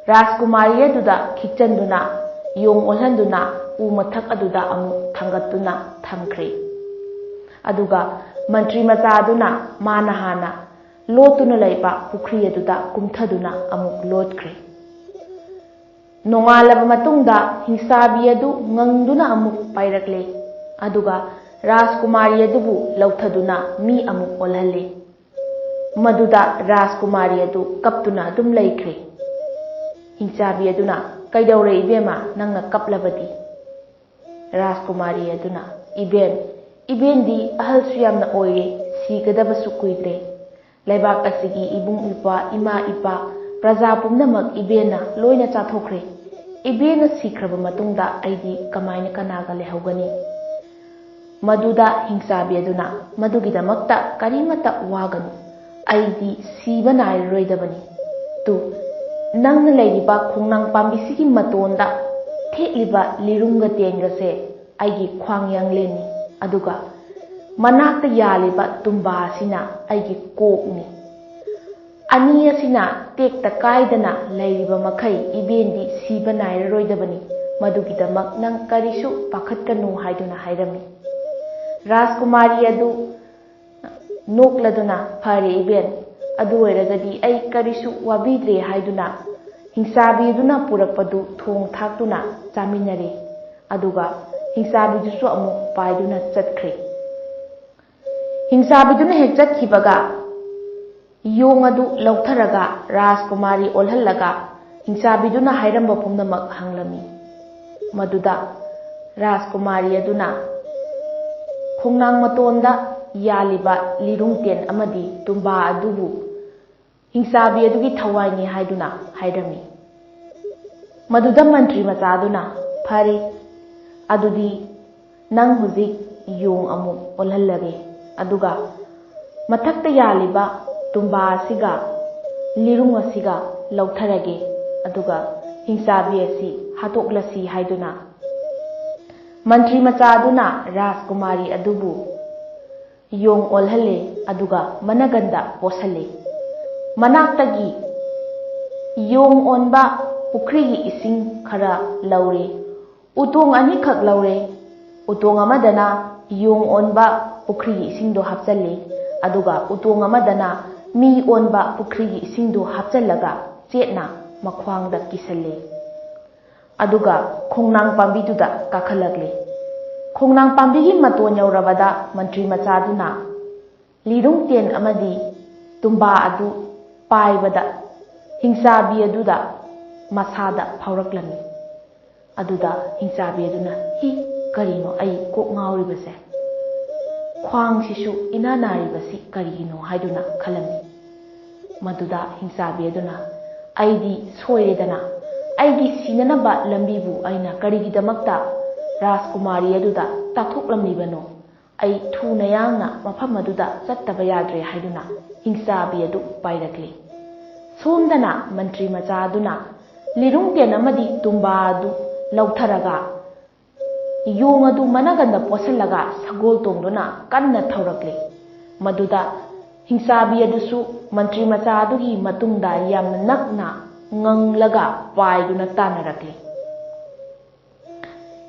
ꯔꯥꯖꯀꯨꯃꯥꯔꯤ ꯑꯗꯨꯗ ꯈꯤꯛꯆꯟꯗꯨꯅ, ꯌꯣꯡ ꯑꯣꯜꯍꯟꯗꯨꯅ ꯎ ꯃꯊꯛ ꯑꯗꯨꯗ ꯑꯃꯨꯛ ꯊꯥꯡꯒꯠꯇꯨꯅ ꯊꯝꯈ꯭ꯔꯦ꯫ ꯑꯗꯨꯒ ꯃꯟꯇ꯭ꯔꯤ ꯃꯆꯥ ꯑꯗꯨꯅ ꯃꯥꯅ ꯍꯥꯟꯅ ꯂꯣꯠꯇꯨꯅ ꯂꯩꯕ ꯄꯨꯈ꯭ꯔꯤ ꯑꯗꯨꯗ ꯀꯨꯝꯊꯗꯨꯅ ꯑꯃꯨꯛ ꯂꯣꯠꯈ꯭ꯔꯦ꯫ ꯅꯣꯡꯉꯥꯜꯂꯕ ꯃꯇꯨꯡꯗ ꯍꯤꯡꯆꯥꯕꯤ ꯑꯗꯨ ꯉꯪꯗꯨꯅ ꯑꯃꯨꯛ ꯄꯥꯏꯔꯛꯂꯦ, ꯑꯗꯨꯒ ꯔꯥꯖꯀꯨꯃꯥꯔꯤ ꯑꯗꯨꯕꯨ ꯂꯧꯊꯗꯨꯅ ꯃꯤ ꯑꯃꯨꯛ ꯑꯣꯜꯍꯜꯂꯦ꯫ ꯃꯗꯨꯗ ꯔꯥꯖꯀꯨꯃꯥꯔꯤ ꯑꯗꯨ ꯀꯞꯇꯨꯅ ꯑꯗꯨꯝ ꯂꯩꯈ꯭ꯔꯦ꯫ ꯍꯤꯡꯆꯥꯕꯤ ꯑꯗꯨꯅ, "ꯀꯩꯗꯧꯔꯦ ꯏꯕꯦꯝꯃ, ꯅꯪꯅ ꯀꯞꯂꯕꯗꯤ?" ꯔꯥꯖꯀꯨꯃꯥꯔꯤ ꯑꯗꯨꯅ, "ꯏꯕꯦꯟ, ꯏꯕꯦꯟꯗꯤ ꯑꯍꯜꯁꯨ ꯌꯥꯝꯅ ꯑꯣꯏꯔꯦ, ꯁꯤꯒꯗꯕꯁꯨ ꯀꯨꯏꯗ꯭ꯔꯦ꯫ ꯂꯩꯕꯥꯛ ꯑꯁꯤꯒꯤ ꯏꯕꯨꯡ ꯏꯄ꯭ꯋꯥ, ꯏꯃꯥ ꯏꯄꯥ, ꯄ꯭ꯔꯖꯥ ꯄꯨꯝꯅꯃꯛ ꯏꯕꯦꯟꯅ ꯂꯣꯏꯅ ꯆꯥꯊꯣꯛꯈ꯭ꯔꯦ꯫ ꯏꯕꯦꯟꯅ ꯁꯤꯈ꯭ꯔꯕ ꯃꯇꯨꯡꯗ ꯑꯩꯗꯤ ꯀꯃꯥꯏꯅ ꯀꯅꯥꯒ ꯂꯩꯍꯧꯒꯅꯤ?" ꯃꯗꯨꯗ ꯍꯤꯡꯆꯥꯕꯤ ꯑꯗꯨꯅ, "ꯃꯗꯨꯒꯤꯗꯃꯛꯇ ꯀꯔꯤꯃꯠꯇ ꯋꯥꯒꯅꯨ, ꯑꯩꯗꯤ ꯁꯤꯕ ꯅꯥꯏꯔꯔꯣꯏꯗꯕꯅꯤ꯫ ꯇꯨ, ꯅꯪꯅ ꯂꯩꯔꯤꯕ ꯈꯣꯡꯅꯥꯡ ꯄꯥꯝꯕꯤꯁꯤꯒꯤ ꯃꯇꯣꯟꯗ ꯊꯦꯠꯂꯤꯕ ꯂꯤꯔꯨꯡꯒ ꯇꯦꯟꯒꯁꯦ ꯑꯩꯒꯤ ꯈ꯭ꯋꯥꯡ ꯌꯥꯡꯂꯦꯟꯅꯤ, ꯑꯗꯨꯒ ꯃꯅꯥꯛꯇ ꯌꯥꯜꯂꯤꯕ ꯇꯨꯝꯕꯥ ꯑꯁꯤꯅ ꯑꯩꯒꯤ ꯀꯣꯛꯅꯤ꯫ ꯑꯅꯤ ꯑꯁꯤꯅ ꯇꯦꯛꯇ ꯀꯥꯏꯗꯅ ꯂꯩꯔꯤꯕ ꯃꯈꯩ ꯏꯕꯦꯟꯗꯤ ꯁꯤꯕ ꯅꯥꯏꯔꯔꯣꯏꯗꯕꯅꯤ꯫ ꯃꯗꯨꯒꯤꯗꯃꯛ ꯅꯪ ꯀꯔꯤꯁꯨ ꯄꯥꯈꯠꯀꯅꯨ" ꯍꯥꯏꯗꯨꯅ ꯍꯥꯏꯔꯝꯃꯤ꯫ ꯔꯥꯖꯀꯨꯃꯥꯔꯤ ꯑꯗꯨ ꯅꯣꯛꯂꯗꯨꯅ, "ꯐꯔꯦ ꯏꯕꯦꯟ, ꯑꯗꯨ ꯑꯣꯏꯔꯒꯗꯤ ꯑꯩ ꯀꯔꯤꯁꯨ ꯋꯥꯕꯤꯗ꯭ꯔꯦ" ꯍꯥꯏꯗꯨꯅ ꯍꯤꯡꯆꯥꯕꯤꯗꯨꯅ ꯄꯨꯔꯛꯄꯗꯨ ꯊꯣꯡ ꯊꯥꯛꯇꯨꯅ ꯆꯥꯃꯤꯟꯅꯔꯦ꯫ ꯑꯗꯨꯒ ꯍꯤꯡꯆꯥꯕꯤꯗꯨꯁꯨ ꯑꯃꯨꯛ ꯄꯥꯏꯗꯨꯅ ꯆꯠꯈ꯭ꯔꯦ꯫ ꯍꯤꯡꯆꯥꯕꯤꯗꯨꯅ ꯍꯦꯛ ꯆꯠꯈꯤꯕꯒ ꯌꯣꯡ ꯑꯗꯨ ꯂꯧꯊꯔꯒ ꯔꯥꯖꯀꯨꯃꯥꯔꯤ ꯑꯣꯜꯍꯜꯂꯒ ꯍꯤꯡꯆꯥꯕꯤꯗꯨꯅ ꯍꯥꯏꯔꯝꯕ ꯄꯨꯝꯅꯃꯛ ꯍꯪꯂꯝꯃꯤ꯫ ꯃꯗꯨꯗ ꯔꯥꯖꯀꯨꯃꯥꯔꯤ ꯑꯗꯨꯅ ꯈꯣꯡꯅꯥꯡ ꯃꯇꯣꯟꯗ ꯌꯥꯜꯂꯤꯕ ꯂꯤꯔꯨꯡꯇꯦꯟ ꯑꯃꯗꯤ ꯇꯨꯝꯕꯥ ꯑꯗꯨꯕꯨ ꯍꯤꯡꯆꯥꯕꯤ ꯑꯗꯨꯒꯤ ꯊꯋꯥꯏꯅꯤ ꯍꯥꯏꯗꯨꯅ ꯍꯥꯏꯔꯝꯃꯤ꯫ ꯃꯗꯨꯗ ꯃꯟꯇ꯭ꯔꯤ ꯃꯆꯥꯗꯨꯅ, "ꯐꯔꯦ, ꯑꯗꯨꯗꯤ ꯅꯪ ꯍꯧꯖꯤꯛ ꯌꯣꯡ ꯑꯃꯨꯛ ꯑꯣꯜꯍꯜꯂꯒꯦ, ꯑꯗꯨꯒ ꯃꯊꯛꯇ ꯌꯥꯜꯂꯤꯕ ꯇꯨꯝꯕꯥ ꯑꯁꯤꯒ ꯂꯤꯔꯨꯡ ꯑꯁꯤꯒ ꯂꯧꯊꯔꯒꯦ, ꯑꯗꯨꯒ ꯍꯤꯡꯆꯥꯕꯤ ꯑꯁꯤ ꯍꯥꯠꯇꯣꯛꯂꯁꯤ" ꯍꯥꯏꯗꯨꯅ ꯃꯟꯇ꯭ꯔꯤ ꯃꯆꯥꯗꯨꯅ ꯔꯥꯖꯀꯨꯃꯥꯔꯤ ꯑꯗꯨꯕꯨ ꯌꯣꯡ ꯑꯣꯜꯍꯜꯂꯦ, ꯑꯗꯨꯒ ꯃꯅꯒꯟꯗ ꯄꯣꯠꯁꯜꯂꯦ꯫ ꯃꯅꯥꯛꯇꯒꯤ ꯌꯣꯡ ꯑꯣꯟꯕ ꯄꯨꯈ꯭ꯔꯤꯒꯤ ꯏꯁꯤꯡ ꯈꯔ ꯂꯧꯔꯦ꯫ ꯎꯇꯣꯡ ꯑꯅꯤꯈꯛ ꯂꯧꯔꯦ꯫ ꯎꯇꯣꯡ ꯑꯃꯗꯅ ꯌꯣꯡ ꯑꯣꯟꯕ ꯄꯨꯈ꯭ꯔꯤꯒꯤ ꯏꯁꯤꯡꯗꯣ ꯍꯥꯞꯆꯜꯂꯦ, ꯑꯗꯨꯒ ꯎꯇꯣꯡ ꯑꯃꯗꯅ ꯃꯤ ꯑꯣꯟꯕ ꯄꯨꯈ꯭ꯔꯤꯒꯤ ꯏꯁꯤꯡꯗꯣ ꯍꯥꯞꯆꯜꯂꯒ ꯆꯦꯠꯅ ꯃꯈ꯭ꯋꯥꯡꯗ ꯀꯤꯁꯜꯂꯦ꯫ ꯑꯗꯨꯒ ꯈꯣꯡꯅꯥꯡ ꯄꯥꯝꯕꯤꯗꯨꯗ ꯀꯥꯈꯠꯂꯛꯂꯦ꯫ ꯈꯣꯡꯅꯥꯡ ꯄꯥꯝꯕꯤꯒꯤ ꯃꯇꯣꯟ ꯌꯧꯔꯕꯗ ꯃꯟꯇ꯭ꯔꯤ ꯃꯆꯥꯗꯨꯅ ꯂꯤꯔꯨꯡꯇꯦꯟ ꯑꯃꯗꯤ ꯇꯨꯝꯕꯥ ꯑꯗꯨ ꯄꯥꯏꯕꯗ ꯍꯤꯡꯆꯥꯕꯤ ꯑꯗꯨꯗ ꯃꯁꯥꯗ ꯐꯥꯎꯔꯛꯂꯝꯃꯤ꯫ ꯑꯗꯨꯗ ꯍꯤꯡꯆꯥꯕꯤ ꯑꯗꯨꯅ, "ꯍꯤ, ꯀꯔꯤꯅꯣ ꯑꯩ ꯀꯣꯛ ꯉꯥꯎꯔꯤꯕꯁꯦ? ꯈ꯭ꯋꯥꯡꯁꯤꯁꯨ ꯏꯅꯥ ꯅꯥꯔꯤꯕꯁꯤ ꯀꯔꯤꯒꯤꯅꯣ?" ꯍꯥꯏꯗꯨꯅ ꯈꯜꯂꯝꯃꯤ꯫ ꯃꯗꯨꯗ ꯍꯤꯡꯆꯥꯕꯤ ꯑꯗꯨꯅ, "ꯑꯩꯗꯤ ꯁꯣꯏꯔꯦꯗꯅ, ꯑꯩꯒꯤ ꯁꯤꯅꯅꯕ ꯂꯝꯕꯤꯕꯨ ꯑꯩꯅ ꯀꯔꯤꯒꯤꯗꯃꯛꯇ ꯔꯥꯖꯀꯨꯃꯥꯔꯤ ꯑꯗꯨꯗ ꯇꯥꯛꯊꯣꯛꯂꯝꯂꯤꯕꯅꯣ? ꯑꯩ ꯊꯨꯅ ꯌꯥꯡꯅ ꯃꯐꯝ ꯑꯗꯨꯗ ꯆꯠꯇꯕ ꯌꯥꯗ꯭ꯔꯦ" ꯍꯥꯏꯗꯨꯅ ꯍꯤꯡꯆꯥꯕꯤ ꯑꯗꯨ ꯄꯥꯏꯔꯛꯂꯤ꯫ ꯁꯣꯝꯗꯅ ꯃꯟꯇ꯭ꯔꯤ ꯃꯆꯥ ꯑꯗꯨꯅ ꯂꯤꯔꯨꯡꯇꯦꯟ ꯑꯃꯗꯤ ꯇꯨꯝꯕꯥ ꯑꯗꯨ ꯂꯧꯊꯔꯒ ꯌꯣꯡ ꯑꯗꯨ ꯃꯅꯒꯟꯗ ꯄꯣꯠꯁꯤꯜꯂꯒ ꯁꯒꯣꯜ ꯇꯣꯡꯗꯨꯅ ꯀꯟꯅ ꯊꯧꯔꯛꯂꯤ꯫ ꯃꯗꯨꯗ ꯍꯤꯡꯆꯥꯕꯤ ꯑꯗꯨꯁꯨ ꯃꯟꯇ꯭ꯔꯤ ꯃꯆꯥ ꯑꯗꯨꯒꯤ ꯃꯇꯨꯡꯗ ꯌꯥꯝꯅ ꯅꯛꯅ ꯉꯪꯂꯒ ꯄꯥꯏꯗꯨꯅ ꯇꯥꯟꯅꯔꯛꯂꯤ꯫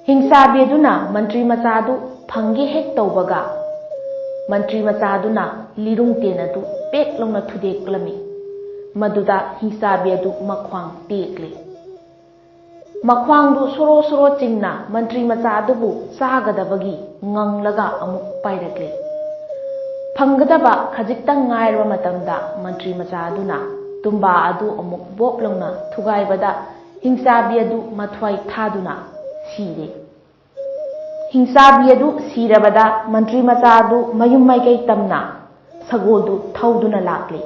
ꯍꯤꯡꯆꯥꯕꯤ ꯑꯗꯨꯅ ꯃꯟꯇ꯭ꯔꯤ ꯃꯆꯥ ꯑꯗꯨ ꯐꯪꯒꯦ ꯍꯦꯛ ꯇꯧꯕꯒ, ꯃꯟꯇ꯭ꯔꯤ ꯃꯆꯥ ꯑꯗꯨꯅ ꯂꯤꯔꯨꯡꯇꯦꯟ ꯑꯗꯨ ꯄꯦꯛ ꯂꯥꯎꯅ ꯊꯨꯗꯦꯛꯂꯝꯃꯤ꯫ ꯃꯗꯨꯗ ꯍꯤꯡꯆꯥꯕꯤ ꯑꯗꯨ ꯃꯈ꯭ꯋꯥꯡ ꯇꯦꯛꯂꯤ꯫ ꯃꯈ꯭ꯋꯥꯡꯗꯨ ꯁꯣꯔꯣ ꯁꯣꯔꯣ ꯆꯤꯡꯅ ꯃꯟꯇ꯭ꯔꯤ ꯃꯆꯥ ꯑꯗꯨꯕꯨ ꯆꯥꯒꯗꯕꯒꯤ ꯉꯪꯂꯒ ꯑꯃꯨꯛ ꯄꯥꯏꯔꯛꯂꯦ꯫ ꯐꯪꯒꯗꯕ ꯈꯖꯤꯛꯇꯪ ꯉꯥꯏꯔꯕ ꯃꯇꯝꯗ ꯃꯟꯇ꯭ꯔꯤ ꯃꯆꯥ ꯑꯗꯨꯅ ꯇꯨꯝꯕꯥ ꯑꯗꯨ ꯑꯃꯨꯛ ꯕꯣꯞ ꯂꯥꯎꯅ ꯊꯨꯒꯥꯏꯕꯗ ꯍꯤꯡꯆꯥꯕꯤ ꯑꯗꯨ ꯃꯊ꯭ꯋꯥꯏ ꯊꯥꯗꯨꯅ ꯁꯤꯔꯦ꯫ ꯍꯤꯡꯆꯥꯕꯤ ꯑꯗꯨ ꯁꯤꯔꯕꯗ ꯃꯟꯇ꯭ꯔꯤ ꯃꯆꯥ ꯑꯗꯨ ꯃꯌꯨꯝ ꯃꯥꯏꯀꯩ ꯇꯝꯅ ꯁꯒꯣꯜꯗꯨ ꯊꯧꯗꯨꯅ ꯂꯥꯛꯂꯤ꯫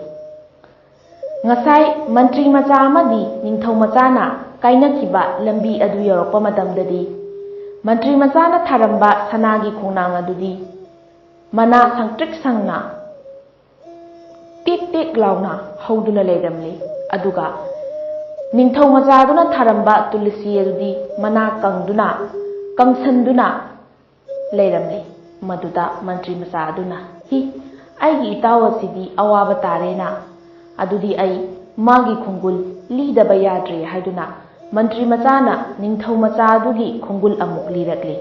ꯉꯁꯥꯏ ꯃꯟꯇ꯭ꯔꯤ ꯃꯆꯥ ꯑꯃꯗꯤ ꯅꯤꯡꯊꯧ ꯃꯆꯥꯅ ꯀꯥꯏꯅꯈꯤꯕ ꯂꯝꯕꯤ ꯑꯗꯨ ꯌꯧꯔꯛꯄ ꯃꯇꯝꯗꯗꯤ ꯃꯟꯇ꯭ꯔꯤ ꯃꯆꯥꯅ ꯊꯥꯔꯝꯕ ꯁꯅꯥꯒꯤ ꯈꯣꯡꯅꯥꯡ ꯑꯗꯨꯗꯤ ꯃꯅꯥ ꯁꯪꯇ꯭ꯔꯤꯛ ꯁꯪꯅ ꯇꯦꯛ ꯇꯦꯛ ꯂꯥꯎꯅ ꯍꯧꯗꯨꯅ ꯂꯩꯔꯝꯂꯤ꯫ ꯑꯗꯨꯒ ꯅꯤꯡꯊꯧ ꯃꯆꯥꯗꯨꯅ ꯊꯥꯔꯝꯕ ꯇꯨꯂꯁꯤ ꯑꯗꯨꯗꯤ ꯃꯅꯥ ꯀꯪꯗꯨꯅ ꯀꯪꯁꯟꯗꯨꯅ ꯂꯩꯔꯝꯂꯤ꯫ ꯃꯗꯨꯗ ꯃꯟꯇ꯭ꯔꯤ ꯃꯆꯥ ꯑꯗꯨꯅ, "ꯍꯤ, ꯑꯩꯒꯤ ꯏꯇꯥꯎ ꯑꯁꯤꯗꯤ ꯑꯋꯥꯕ ꯇꯥꯔꯦꯅ꯫ ꯑꯗꯨꯗꯤ ꯑꯩ ꯃꯥꯒꯤ ꯈꯣꯡꯒꯨꯜ ꯂꯤꯗꯕ ꯌꯥꯗ꯭ꯔꯦ" ꯍꯥꯏꯗꯨꯅ ꯃꯟꯇ꯭ꯔꯤ ꯃꯆꯥꯅ ꯅꯤꯡꯊꯧ ꯃꯆꯥ ꯑꯗꯨꯒꯤ ꯈꯣꯡꯒꯨꯜ ꯑꯃꯨꯛ ꯂꯤꯔꯛꯂꯤ꯫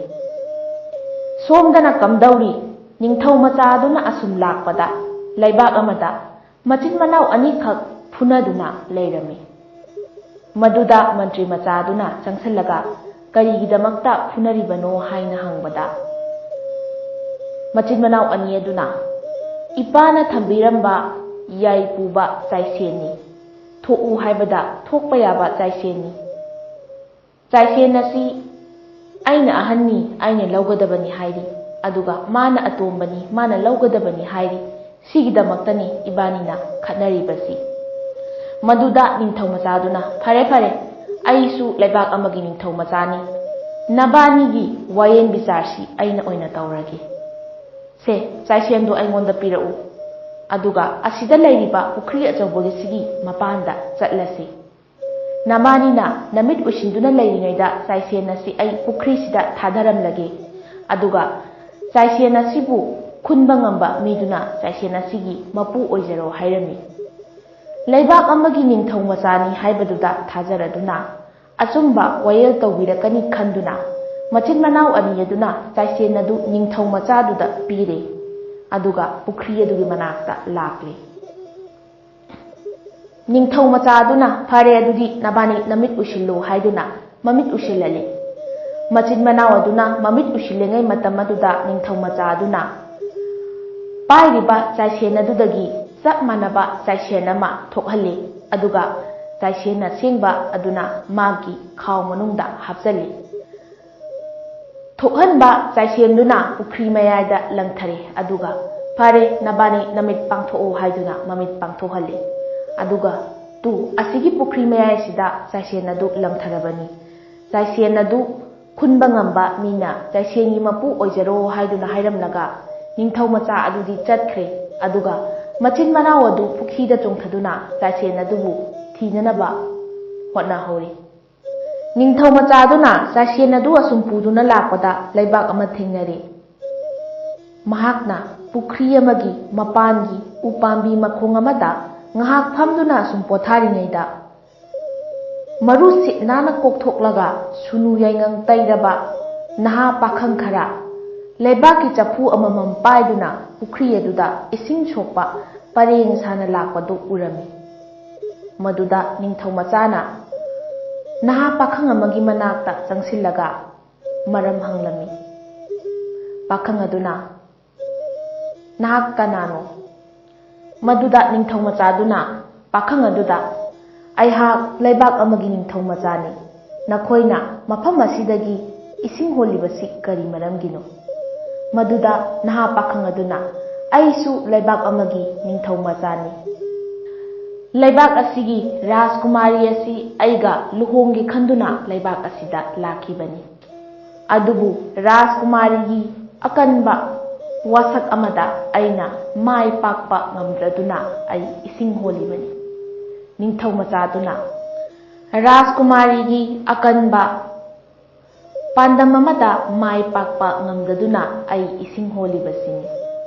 ꯁꯣꯝꯗꯅ ꯀꯝꯗꯧꯔꯤ? ꯅꯤꯡꯊꯧ ꯃꯆꯥ ꯑꯗꯨꯅ ꯑꯁꯨꯝ ꯂꯥꯛꯄꯗ ꯂꯩꯕꯥꯛ ꯑꯃꯗ ꯃꯆꯤꯟ ꯃꯅꯥꯎ ꯑꯅꯤꯈꯛ ꯐꯨꯅꯗꯨꯅ ꯂꯩꯔꯝꯃꯤ꯫ ꯃꯗꯨꯗ ꯃꯟꯇ꯭ꯔꯤ ꯃꯆꯥꯗꯨꯅ ꯆꯪꯁꯤꯜꯂꯒ "ꯀꯔꯤꯒꯤꯗꯃꯛꯇ ꯐꯨꯅꯔꯤꯕꯅꯣ?" ꯍꯥꯏꯅ ꯍꯪꯕꯗ, ꯃꯆꯤꯟ ꯃꯅꯥꯎ ꯑꯅꯤ ꯑꯗꯨꯅ, "ꯏꯄꯥꯅ ꯊꯝꯕꯤꯔꯝꯕ ꯌꯥꯏ ꯄꯨꯕ ꯆꯥꯏꯁꯦꯟꯅꯤ꯫ ꯊꯣꯛꯎ ꯍꯥꯏꯕꯗ ꯊꯣꯛꯄ ꯌꯥꯕ ꯆꯥꯏꯁꯦꯟꯅꯤ꯫ ꯆꯥꯏꯁꯦꯟ ꯑꯁꯤ ꯑꯩꯅ ꯑꯍꯟꯅꯤ, ꯑꯩꯅ ꯂꯧꯒꯗꯕꯅꯤ ꯍꯥꯏꯔꯤ, ꯑꯗꯨꯒ ꯃꯥꯅ ꯑꯇꯣꯝꯕꯅꯤ, ꯃꯥꯅ ꯂꯧꯒꯗꯕꯅꯤ ꯍꯥꯏꯔꯤ꯫ ꯁꯤꯒꯤꯗꯃꯛꯇꯅꯤ ꯏꯕꯥꯅꯤꯅ ꯈꯠꯅꯔꯤꯕꯁꯤ꯫" ꯃꯗꯨꯗ ꯅꯤꯡꯊꯧ ꯃꯆꯥꯗꯨꯅ, "ꯐꯔꯦ, ꯐꯔꯦ, ꯑꯩꯁꯨ ꯂꯩꯕꯥꯛ ꯑꯃꯒꯤ ꯅꯤꯡꯊꯧ ꯃꯆꯥꯅꯤ꯫ ꯅꯕꯥꯅꯤꯒꯤ ꯋꯥꯌꯦꯟ ꯕꯤꯆꯥꯔꯁꯤ ꯑꯩꯅ ꯑꯣꯏꯅ ꯇꯧꯔꯒꯦ꯫ ꯁꯦ, ꯆꯥꯏꯁꯦꯟꯗꯨ ꯑꯩꯉꯣꯟꯗ ꯄꯤꯔꯛꯎ꯫ ꯑꯗꯨꯒ ꯑꯁꯤꯗ ꯂꯩꯔꯤꯕ ꯄꯨꯈ꯭ꯔꯤ ꯑꯆꯧꯕꯒꯤꯁꯤꯒꯤ ꯃꯄꯥꯟꯗ ꯆꯠꯂꯁꯤ꯫ ꯅꯕꯥꯅꯤꯅ ꯅꯃꯤꯠ ꯎꯏꯁꯤꯟꯗꯨꯅ ꯂꯩꯔꯤꯉꯩꯗ ꯆꯥꯏꯁꯦꯟ ꯑꯁꯤ ꯑꯩ ꯄꯨꯈ꯭ꯔꯤꯁꯤꯗ ꯊꯥꯗꯔꯝꯂꯒꯦ꯫ ꯑꯗꯨꯒ ꯆꯥꯏꯁꯦꯟ ꯑꯁꯤꯕꯨ ꯈꯨꯟꯕ ꯉꯝꯕ ꯃꯤꯗꯨꯅ ꯆꯥꯏꯁꯦꯟ ꯑꯁꯤꯒꯤ ꯃꯄꯨ ꯑꯣꯏꯖꯔꯣ" ꯍꯥꯏꯔꯝꯃꯤ꯫ ꯂꯩꯕꯥꯛ ꯑꯃꯒꯤ ꯅꯤꯡꯊꯧ ꯃꯆꯥꯅꯤ ꯍꯥꯏꯕꯗꯨꯗ ꯊꯥꯖꯔꯗꯨꯅ ꯑꯆꯨꯝꯕ ꯋꯥꯌꯦꯜ ꯇꯧꯕꯤꯔꯛꯀꯅꯤ ꯈꯟꯗꯨꯅ ꯃꯆꯤꯟ ꯃꯅꯥꯎ ꯑꯅꯤ ꯑꯗꯨꯅ ꯆꯥꯏꯁꯦꯟ ꯑꯗꯨ ꯅꯤꯡꯊꯧ ꯃꯆꯥꯗꯨꯗ ꯄꯤꯔꯦ꯫ ꯑꯗꯨꯒ ꯄꯨꯈ꯭ꯔꯤ ꯑꯗꯨꯒꯤ ꯃꯅꯥꯛꯇ ꯂꯥꯛꯂꯦ꯫ ꯅꯤꯡꯊꯧ ꯃꯆꯥ ꯑꯗꯨꯅ, "ꯐꯔꯦ, ꯑꯗꯨꯗꯤ ꯅꯕꯥꯅꯤ ꯅꯃꯤꯠ ꯎꯏꯁꯤꯜꯂꯨ" ꯍꯥꯏꯗꯨꯅ ꯃꯃꯤꯠ ꯎꯏꯁꯤꯜꯍꯜꯂꯤ꯫ ꯃꯆꯤꯟ ꯃꯅꯥꯎ ꯑꯗꯨꯅ ꯃꯃꯤꯠ ꯎꯏꯁꯤꯜꯂꯤꯉꯩ ꯃꯇꯝ ꯑꯗꯨꯗ ꯅꯤꯡꯊꯧ ꯃꯆꯥ ꯑꯗꯨꯅ, ꯄꯥꯏꯔꯤꯕ ꯆꯥꯏꯁꯦꯟ ꯑꯗꯨꯗꯒꯤ ꯆꯞ ꯃꯥꯟꯅꯕ ꯆꯥꯏꯁꯦꯟ ꯑꯃ ꯊꯣꯛꯍꯜꯂꯤ, ꯑꯗꯨꯒ ꯆꯥꯏꯁꯦꯟ ꯑꯁꯦꯡꯕ ꯑꯗꯨꯅ ꯃꯥꯒꯤ ꯈꯥꯎ ꯃꯅꯨꯡꯗ ꯍꯥꯞꯆꯜꯂꯤ꯫ ꯊꯣꯛꯍꯟꯕ ꯆꯥꯏꯁꯦꯟꯗꯨꯅ ꯄꯨꯈ꯭ꯔꯤ ꯃꯌꯥꯏꯗ ꯂꯪꯊꯔꯦ, ꯑꯗꯨꯒ "ꯐꯔꯦ, ꯅꯕꯥꯅꯤ ꯅꯃꯤꯠ ꯄꯥꯡꯊꯣꯛꯎ" ꯍꯥꯏꯗꯨꯅ ꯃꯃꯤꯠ ꯄꯥꯡꯊꯣꯛꯍꯜꯂꯤ꯫ ꯑꯗꯨꯒ ꯇꯨ, ꯑꯁꯤꯒꯤ ꯄꯨꯈ꯭ꯔꯤ ꯃꯌꯥꯏꯁꯤꯗ ꯆꯥꯏꯁꯦꯟ ꯑꯗꯨ ꯂꯪꯊꯔꯕꯅꯤ꯫ ꯆꯥꯏꯁꯦꯟ ꯑꯗꯨ ꯈꯨꯟꯕ ꯉꯝꯕ ꯃꯤꯅ ꯆꯥꯏꯁꯦꯟꯒꯤ ꯃꯄꯨ ꯑꯣꯏꯖꯔꯣ ꯍꯥꯏꯗꯨꯅ ꯍꯥꯏꯔꯝꯂꯒ, ꯅꯤꯡꯊꯧ ꯃꯆꯥ ꯑꯗꯨꯗꯤ ꯆꯠꯈ꯭ꯔꯦ꯫ ꯑꯗꯨꯒ ꯃꯆꯤꯟ ꯃꯅꯥꯎ ꯑꯗꯨ ꯄꯨꯈ꯭ꯔꯤꯗ ꯆꯣꯡꯊꯗꯨꯅ ꯆꯥꯏꯁꯦꯟ ꯑꯗꯨꯕꯨ ꯊꯤꯅꯅꯕ ꯍꯣꯠꯅꯍꯧꯔꯤ꯫ ꯅꯤꯡꯊꯧ ꯃꯆꯥꯗꯨꯅ ꯆꯥꯏꯁꯦꯟ ꯑꯗꯨ ꯑꯁꯨꯝ ꯄꯨꯗꯨꯅ ꯂꯥꯛꯄꯗ ꯂꯩꯕꯥꯛ ꯑꯃ ꯊꯦꯡꯅꯔꯦ꯫ ꯃꯍꯥꯛꯅ ꯄꯨꯈ꯭ꯔꯤ ꯑꯃꯒꯤ ꯃꯄꯥꯟꯒꯤ ꯎꯄꯥꯝꯕꯤ ꯃꯈꯣꯡ ꯑꯃꯗ ꯉꯥꯏꯍꯥꯛ ꯐꯝꯗꯨꯅ ꯑꯁꯨꯝ ꯄꯣꯊꯥꯔꯤꯉꯩꯗ, ꯃꯔꯨ ꯁꯤꯠ ꯅꯥꯟꯅ ꯀꯣꯛꯊꯣꯛꯂꯒ ꯁꯨꯅꯨ ꯌꯥꯏꯉꯪ ꯇꯩꯔꯕ ꯅꯍꯥ ꯄꯥꯈꯪ ꯈꯔ ꯂꯩꯕꯥꯛꯀꯤ ꯆꯐꯨ ꯑꯃꯃꯝ ꯄꯥꯏꯗꯨꯅ ꯄꯨꯈ꯭ꯔꯤ ꯑꯗꯨꯗ ꯏꯁꯤꯡ ꯁꯣꯛꯄ ꯄꯔꯦꯡ ꯁꯥꯅ ꯂꯥꯛꯄꯗꯨ ꯎꯔꯝꯃꯤ꯫ ꯃꯗꯨꯗ ꯅꯤꯡꯊꯧ ꯃꯆꯥꯅ ꯅꯍꯥ ꯄꯥꯈꯪ ꯑꯃꯒꯤ ꯃꯅꯥꯛꯇ ꯆꯪꯁꯤꯜꯂꯒ ꯃꯔꯝ ꯍꯪꯂꯝꯃꯤ꯫ ꯄꯥꯈꯪ ꯑꯗꯨꯅ, "ꯅꯍꯥꯛ ꯀꯅꯥꯅꯣ?" ꯃꯗꯨꯗ ꯅꯤꯡꯊꯧ ꯃꯆꯥꯗꯨꯅ ꯄꯥꯈꯪ ꯑꯗꯨꯗ, "ꯑꯩꯍꯥꯛ ꯂꯩꯕꯥꯛ ꯑꯃꯒꯤ ꯅꯤꯡꯊꯧ ꯃꯆꯥꯅꯤ꯫ ꯅꯈꯣꯏꯅ ꯃꯐꯝ ꯑꯁꯤꯗꯒꯤ ꯏꯁꯤꯡ ꯍꯣꯜꯂꯤꯕꯁꯤ ꯀꯔꯤ ꯃꯔꯝꯒꯤꯅꯣ?" ꯃꯗꯨꯗ ꯅꯍꯥ ꯄꯥꯈꯪ ꯑꯗꯨꯅ, "ꯑꯩꯁꯨ ꯂꯩꯕꯥꯛ ꯑꯃꯒꯤ ꯅꯤꯡꯊꯧ ꯃꯆꯥꯅꯤ꯫ ꯂꯩꯕꯥꯛ ꯑꯁꯤꯒꯤ ꯔꯥꯖꯀꯨꯃꯥꯔꯤ ꯑꯁꯤ ꯑꯩꯒ ꯂꯨꯍꯣꯡꯒꯦ ꯈꯟꯗꯨꯅ ꯂꯩꯕꯥꯛ ꯑꯁꯤꯗ ꯂꯥꯛꯈꯤꯕꯅꯤ꯫ ꯑꯗꯨꯕꯨ ꯔꯥꯖꯀꯨꯃꯥꯔꯤꯒꯤ ꯑꯀꯟꯕ ꯋꯥꯁꯛ ꯑꯃꯗ ꯑꯩꯅ ꯃꯥꯏ ꯄꯥꯛꯄ ꯉꯝꯗ꯭ꯔꯗꯨꯅ ꯑꯩ ꯏꯁꯤꯡ ꯍꯣꯜꯂꯤꯕꯅꯤ꯫" ꯅꯤꯡꯊꯧ ꯃꯆꯥꯗꯨꯅ, "ꯔꯥꯖꯀꯨꯃꯥꯔꯤꯒꯤ ꯑꯀꯟꯕ ꯄꯥꯟꯗꯝ ꯑꯃꯗ ꯃꯥꯏ ꯄꯥꯛꯄ ꯉꯝꯗꯗꯨꯅ ꯑꯩ ꯏꯁꯤꯡ ꯍꯣꯜꯂꯤꯕꯁꯤꯅꯤ꯫"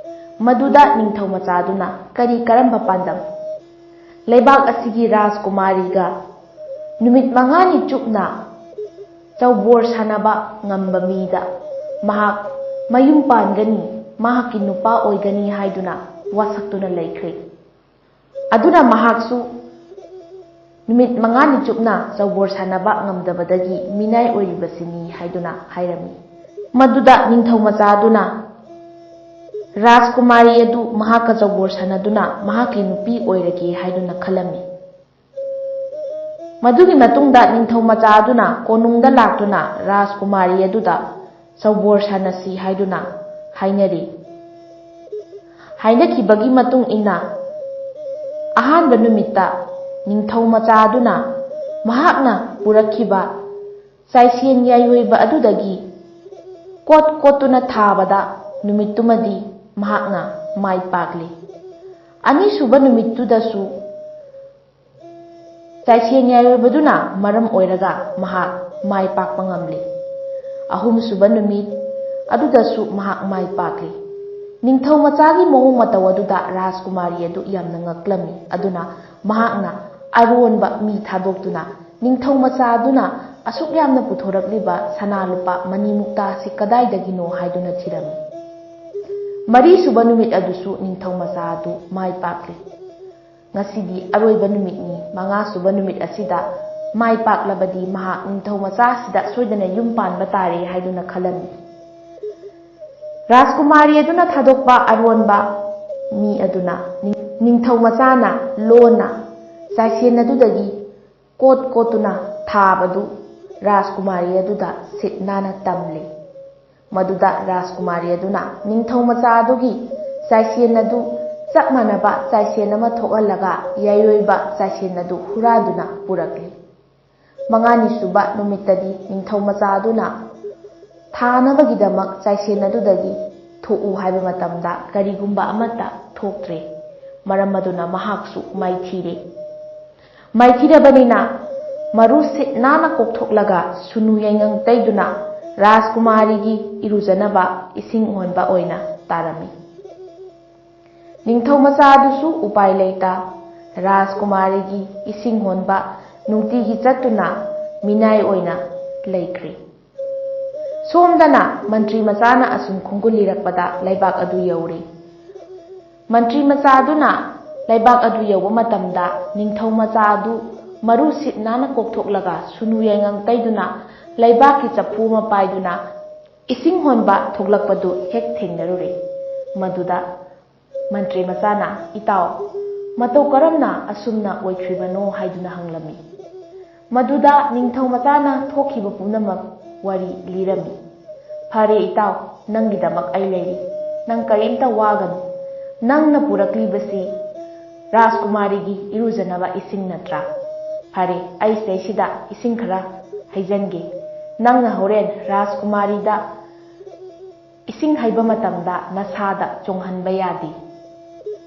ꯃꯗꯨꯗ ꯅꯤꯡꯊꯧ ꯃꯆꯥꯗꯨꯅ, "ꯀꯔꯤ ꯀꯔꯝꯕ ꯄꯥꯟꯗꯝ?" "ꯂꯩꯕꯥꯛ ꯑꯁꯤꯒꯤ ꯔꯥꯖꯀꯨꯃꯥꯔꯤꯒ ꯅꯨꯃꯤꯠ ꯃꯉꯥꯅꯤ ꯆꯨꯞꯅ ꯆꯧꯕꯣꯔ ꯁꯥꯟꯅꯕ ꯉꯝꯕ ꯃꯤꯗ ꯃꯍꯥꯛ ꯃꯌꯨꯝ ꯄꯥꯟꯒꯅꯤ, ꯃꯍꯥꯛꯀꯤ ꯅꯨꯄꯥ ꯑꯣꯏꯒꯅꯤ" ꯍꯥꯏꯗꯨꯅ ꯋꯥꯁꯛꯇꯨꯅ ꯂꯩꯈ꯭ꯔꯦ꯫ ꯑꯗꯨꯅ ꯃꯍꯥꯛꯁꯨ ꯅꯨꯃꯤꯠ ꯃꯉꯥꯅꯤ ꯆꯨꯞꯅ ꯆꯧꯕꯣꯔ ꯁꯥꯟꯅꯕ ꯉꯝꯗꯕꯗꯒꯤ ꯃꯤꯅꯥꯏ ꯑꯣꯏꯔꯤꯕꯁꯤꯅꯤ ꯍꯥꯏꯗꯨꯅ ꯍꯥꯏꯔꯝꯃꯤ꯫ ꯃꯗꯨꯗ ꯅꯤꯡꯊꯧ ꯃꯆꯥꯗꯨꯅ, ꯔꯥꯖꯀꯨꯃꯥꯔꯤ ꯑꯗꯨ ꯃꯍꯥꯛꯀ ꯆꯧꯕꯣꯔ ꯁꯥꯟꯅꯗꯨꯅ ꯃꯍꯥꯛꯀꯤ ꯅꯨꯄꯤ ꯑꯣꯏꯔꯒꯦ ꯍꯥꯏꯗꯨꯅ ꯈꯜꯂꯝꯃꯤ꯫ ꯃꯗꯨꯒꯤ ꯃꯇꯨꯡꯗ ꯅꯤꯡꯊꯧ ꯃꯆꯥ ꯑꯗꯨꯅ ꯀꯣꯅꯨꯡꯗ ꯂꯥꯛꯇꯨꯅ ꯔꯥꯖꯀꯨꯃꯥꯔꯤ ꯑꯗꯨꯗ ꯆꯧꯕꯣꯔ ꯁꯥꯟꯅꯁꯤ ꯍꯥꯏꯗꯨꯅ ꯍꯥꯏꯅꯔꯤ꯫ ꯍꯥꯏꯅꯈꯤꯕꯒꯤ ꯃꯇꯨꯡ ꯏꯟꯅ ꯑꯍꯥꯟꯕ ꯅꯨꯃꯤꯠꯇ ꯅꯤꯡꯊꯧ ꯃꯆꯥ ꯑꯗꯨꯅ ꯃꯍꯥꯛꯅ ꯄꯨꯔꯛꯈꯤꯕ ꯆꯥꯏꯁꯦꯟ ꯌꯥꯏꯔꯣꯏꯕ ꯑꯗꯨꯗꯒꯤ ꯀꯣꯠ ꯀꯣꯠꯇꯨꯅ ꯊꯥꯕꯗ ꯅꯨꯃꯤꯠꯇꯨꯃꯗꯤ ꯃꯍꯥꯛꯅ ꯃꯥꯏ ꯄꯥꯛꯂꯤ꯫ ꯑꯅꯤꯁꯨꯕ ꯅꯨꯃꯤꯠꯇꯨꯗꯁꯨ ꯆꯥꯏꯁꯦꯟ ꯌꯥꯏꯔꯣꯏꯕꯗꯨꯅ ꯃꯔꯝ ꯑꯣꯏꯔꯒ ꯃꯍꯥꯛ ꯃꯥꯏ ꯄꯥꯛꯄ ꯉꯝꯂꯤ꯫ ꯑꯍꯨꯝꯁꯨꯕ ꯅꯨꯃꯤꯠ ꯑꯗꯨꯗꯁꯨ ꯃꯍꯥꯛ ꯃꯥꯏ ꯄꯥꯛꯂꯤ꯫ ꯅꯤꯡꯊꯧ ꯃꯆꯥꯒꯤ ꯃꯑꯣꯡ ꯃꯇꯧ ꯑꯗꯨꯗ ꯔꯥꯖꯀꯨꯃꯥꯔꯤ ꯑꯗꯨ ꯌꯥꯝꯅ ꯉꯛꯂꯝꯃꯤ꯫ ꯑꯗꯨꯅ ꯃꯍꯥꯛꯅ ꯑꯔꯣꯟꯕ ꯃꯤ ꯊꯥꯗꯣꯛꯇꯨꯅ ꯅꯤꯡꯊꯧ ꯃꯆꯥ ꯑꯗꯨꯅ ꯑꯁꯨꯛ ꯌꯥꯝꯅ ꯄꯨꯊꯣꯔꯛꯂꯤꯕ ꯁꯅꯥ ꯂꯨꯄꯥ ꯃꯅꯤ ꯃꯨꯛꯇꯥ ꯑꯁꯤ ꯀꯗꯥꯏꯗꯒꯤꯅꯣ ꯍꯥꯏꯗꯨꯅ ꯊꯤꯔꯝꯃꯤ꯫ ꯃꯔꯤꯁꯨꯕ ꯅꯨꯃꯤꯠ ꯑꯗꯨꯁꯨ ꯅꯤꯡꯊꯧ ꯃꯆꯥ ꯑꯗꯨ ꯃꯥꯏ ꯄꯥꯛꯂꯤ꯫ ꯉꯁꯤꯗꯤ ꯑꯔꯣꯏꯕ ꯅꯨꯃꯤꯠꯅꯤ, ꯃꯉꯥꯁꯨꯕ ꯅꯨꯃꯤꯠ ꯑꯁꯤꯗ ꯃꯥꯏ ꯄꯥꯛꯂꯕꯗꯤ ꯃꯍꯥꯛ ꯅꯤꯡꯊꯧ ꯃꯆꯥ ꯑꯁꯤꯗ ꯁꯣꯏꯗꯅ ꯌꯨꯝ ꯄꯥꯟꯕ ꯇꯥꯔꯦ ꯍꯥꯏꯗꯨꯅ ꯈꯜꯂꯝꯃꯤ꯫ ꯔꯥꯖꯀꯨꯃꯥꯔꯤ ꯑꯗꯨꯅ ꯊꯥꯗꯣꯛꯄ ꯑꯔꯣꯟꯕ ꯃꯤ ꯑꯗꯨꯅ ꯅꯤꯡ-, ꯅꯤꯡꯊꯧ ꯃꯆꯥꯅ ꯂꯣꯟꯅ ꯆꯥꯏꯁꯦꯟ ꯑꯗꯨꯗꯒꯤ ꯀꯣꯠ ꯀꯣꯠꯇꯨꯅ ꯊꯥꯕꯗꯨ ꯔꯥꯖꯀꯨꯃꯥꯔꯤ ꯑꯗꯨꯗ ꯁꯤꯠ ꯅꯥꯟꯅ ꯇꯝꯂꯤ꯫ ꯃꯗꯨꯗ ꯔꯥꯖꯀꯨꯃꯥꯔꯤ ꯑꯗꯨꯅ ꯅꯤꯡꯊꯧ ꯃꯆꯥ ꯑꯗꯨꯒꯤ ꯆꯥꯏꯁꯦꯟ ꯑꯗꯨ ꯆꯞ ꯃꯥꯟꯅꯕ ꯆꯥꯏꯁꯦꯟ ꯑꯃ ꯊꯣꯛꯍꯜꯂꯒ ꯌꯥꯏꯔꯣꯏꯕ ꯆꯥꯏꯁꯦꯟ ꯑꯗꯨ ꯍꯨꯔꯥꯟꯗꯨꯅ ꯄꯨꯔꯛꯂꯤ꯫ ꯃꯉꯥꯅꯤ ꯁꯨꯕ ꯅꯨꯃꯤꯠꯇꯗꯤ ꯅꯤꯡꯊꯧ ꯃꯆꯥ ꯑꯗꯨꯅ ꯊꯥꯅꯕꯒꯤꯗꯃꯛ ꯆꯥꯏꯁꯦꯟ ꯑꯗꯨꯗꯒꯤ ꯊꯣꯛꯎ ꯍꯥꯏꯕ ꯃꯇꯝꯗ ꯀꯔꯤꯒꯨꯝꯕ ꯑꯃꯠꯇ ꯊꯣꯛꯇ꯭ꯔꯦ꯫ ꯃꯔꯝ ꯑꯗꯨꯅ ꯃꯍꯥꯛꯁꯨ ꯃꯥꯏꯊꯤꯔꯦ꯫ ꯃꯥꯏꯊꯤꯔꯕꯅꯤꯅ ꯃꯔꯨ ꯁꯤꯠ ꯅꯥꯟꯅ ꯀꯣꯛꯊꯣꯛꯂꯒ ꯁꯨꯅꯨ ꯌꯥꯏꯉꯪ ꯇꯩꯗꯨꯅ ꯔꯥꯖꯀꯨꯃꯥꯔꯤꯒꯤ ꯏꯔꯨꯖꯅꯕ ꯏꯁꯤꯡ ꯑꯣꯟꯕ ꯑꯣꯏꯅ ꯇꯥꯔꯝꯃꯤ꯫ ꯅꯤꯡꯊꯧ ꯃꯆꯥ ꯑꯗꯨꯁꯨ ꯎꯄꯥꯏ ꯂꯩꯇ ꯔꯥꯖꯀꯨꯃꯥꯔꯤꯒꯤ ꯏꯁꯤꯡ ꯍꯣꯟꯕ ꯅꯨꯡꯇꯤꯒꯤ ꯆꯠꯇꯨꯅ ꯃꯤꯅꯥꯏ ꯑꯣꯏꯅ ꯂꯩꯈ꯭ꯔꯤ꯫ ꯁꯣꯝꯗꯅ ꯃꯟꯇ꯭ꯔꯤ ꯃꯆꯥꯅ ꯑꯁꯨꯝ ꯈꯣꯡꯒꯨꯜ ꯂꯤꯔꯛꯄꯗ ꯂꯩꯕꯥꯛ ꯑꯗꯨ ꯌꯧꯔꯤ꯫ ꯃꯟꯇ꯭ꯔꯤ ꯃꯆꯥ ꯑꯗꯨꯅ ꯂꯩꯕꯥꯛ ꯑꯗꯨ ꯌꯧꯕ ꯃꯇꯝꯗ ꯅꯤꯡꯊꯧ ꯃꯆꯥ ꯑꯗꯨ ꯃꯔꯨ ꯁꯤꯠ ꯅꯥꯟꯅ ꯀꯣꯛꯊꯣꯛꯂꯒ ꯁꯨꯅꯨ ꯌꯥꯏꯉꯪ ꯇꯩꯗꯨꯅ ꯂꯩꯕꯥꯛꯀꯤ ꯆꯐꯨ ꯑꯃ ꯄꯥꯏꯗꯨꯅ ꯏꯁꯤꯡ ꯍꯣꯟꯕ ꯊꯣꯛꯂꯛꯄꯗꯨ ꯍꯦꯛ ꯊꯦꯡꯅꯔꯨꯔꯦ꯫ ꯃꯗꯨꯗ ꯃꯟꯇ꯭ꯔꯤ ꯃꯆꯥꯅ, "ꯏꯇꯥꯎ, ꯃꯇꯧ ꯀꯔꯝꯅ ꯑꯁꯨꯝꯅ ꯑꯣꯏꯈ꯭ꯔꯤꯕꯅꯣ?" ꯍꯥꯏꯗꯨꯅ ꯍꯪꯂꯝꯃꯤ꯫ ꯃꯗꯨꯗ ꯅꯤꯡꯊꯧ ꯃꯆꯥꯅ ꯊꯣꯛꯈꯤꯕ ꯄꯨꯝꯅꯃꯛ ꯋꯥꯔꯤ ꯂꯤꯔꯝꯃꯤ꯫ "ꯐꯔꯦ ꯏꯇꯥꯎ, ꯅꯪꯒꯤꯗꯃꯛ ꯑꯩ ꯂꯩꯔꯤ꯫ ꯅꯪ ꯀꯔꯤꯝꯇ ꯋꯥꯒꯅꯨ꯫ ꯅꯪꯅ ꯄꯨꯔꯛꯂꯤꯕꯁꯤ ꯔꯥꯖꯀꯨꯃꯥꯔꯤꯒꯤ ꯏꯔꯨꯖꯅꯕ ꯏꯁꯤꯡ ꯅꯠꯇ꯭ꯔꯥ? ꯐꯔꯦ, ꯑꯩ ꯁꯤꯗꯩꯁꯤꯗ ꯏꯁꯤꯡ ꯈꯔ ꯍꯩꯖꯟꯒꯦ꯫ ꯅꯪꯅ ꯍꯣꯔꯦꯟ ꯔꯥꯖꯀꯨꯃꯥꯔꯤꯗ ꯏꯁꯤꯡ ꯍꯩꯕ ꯃꯇꯝꯗ ꯅꯁꯥꯗ ꯆꯣꯡꯍꯟꯕ ꯌꯥꯗꯦ꯫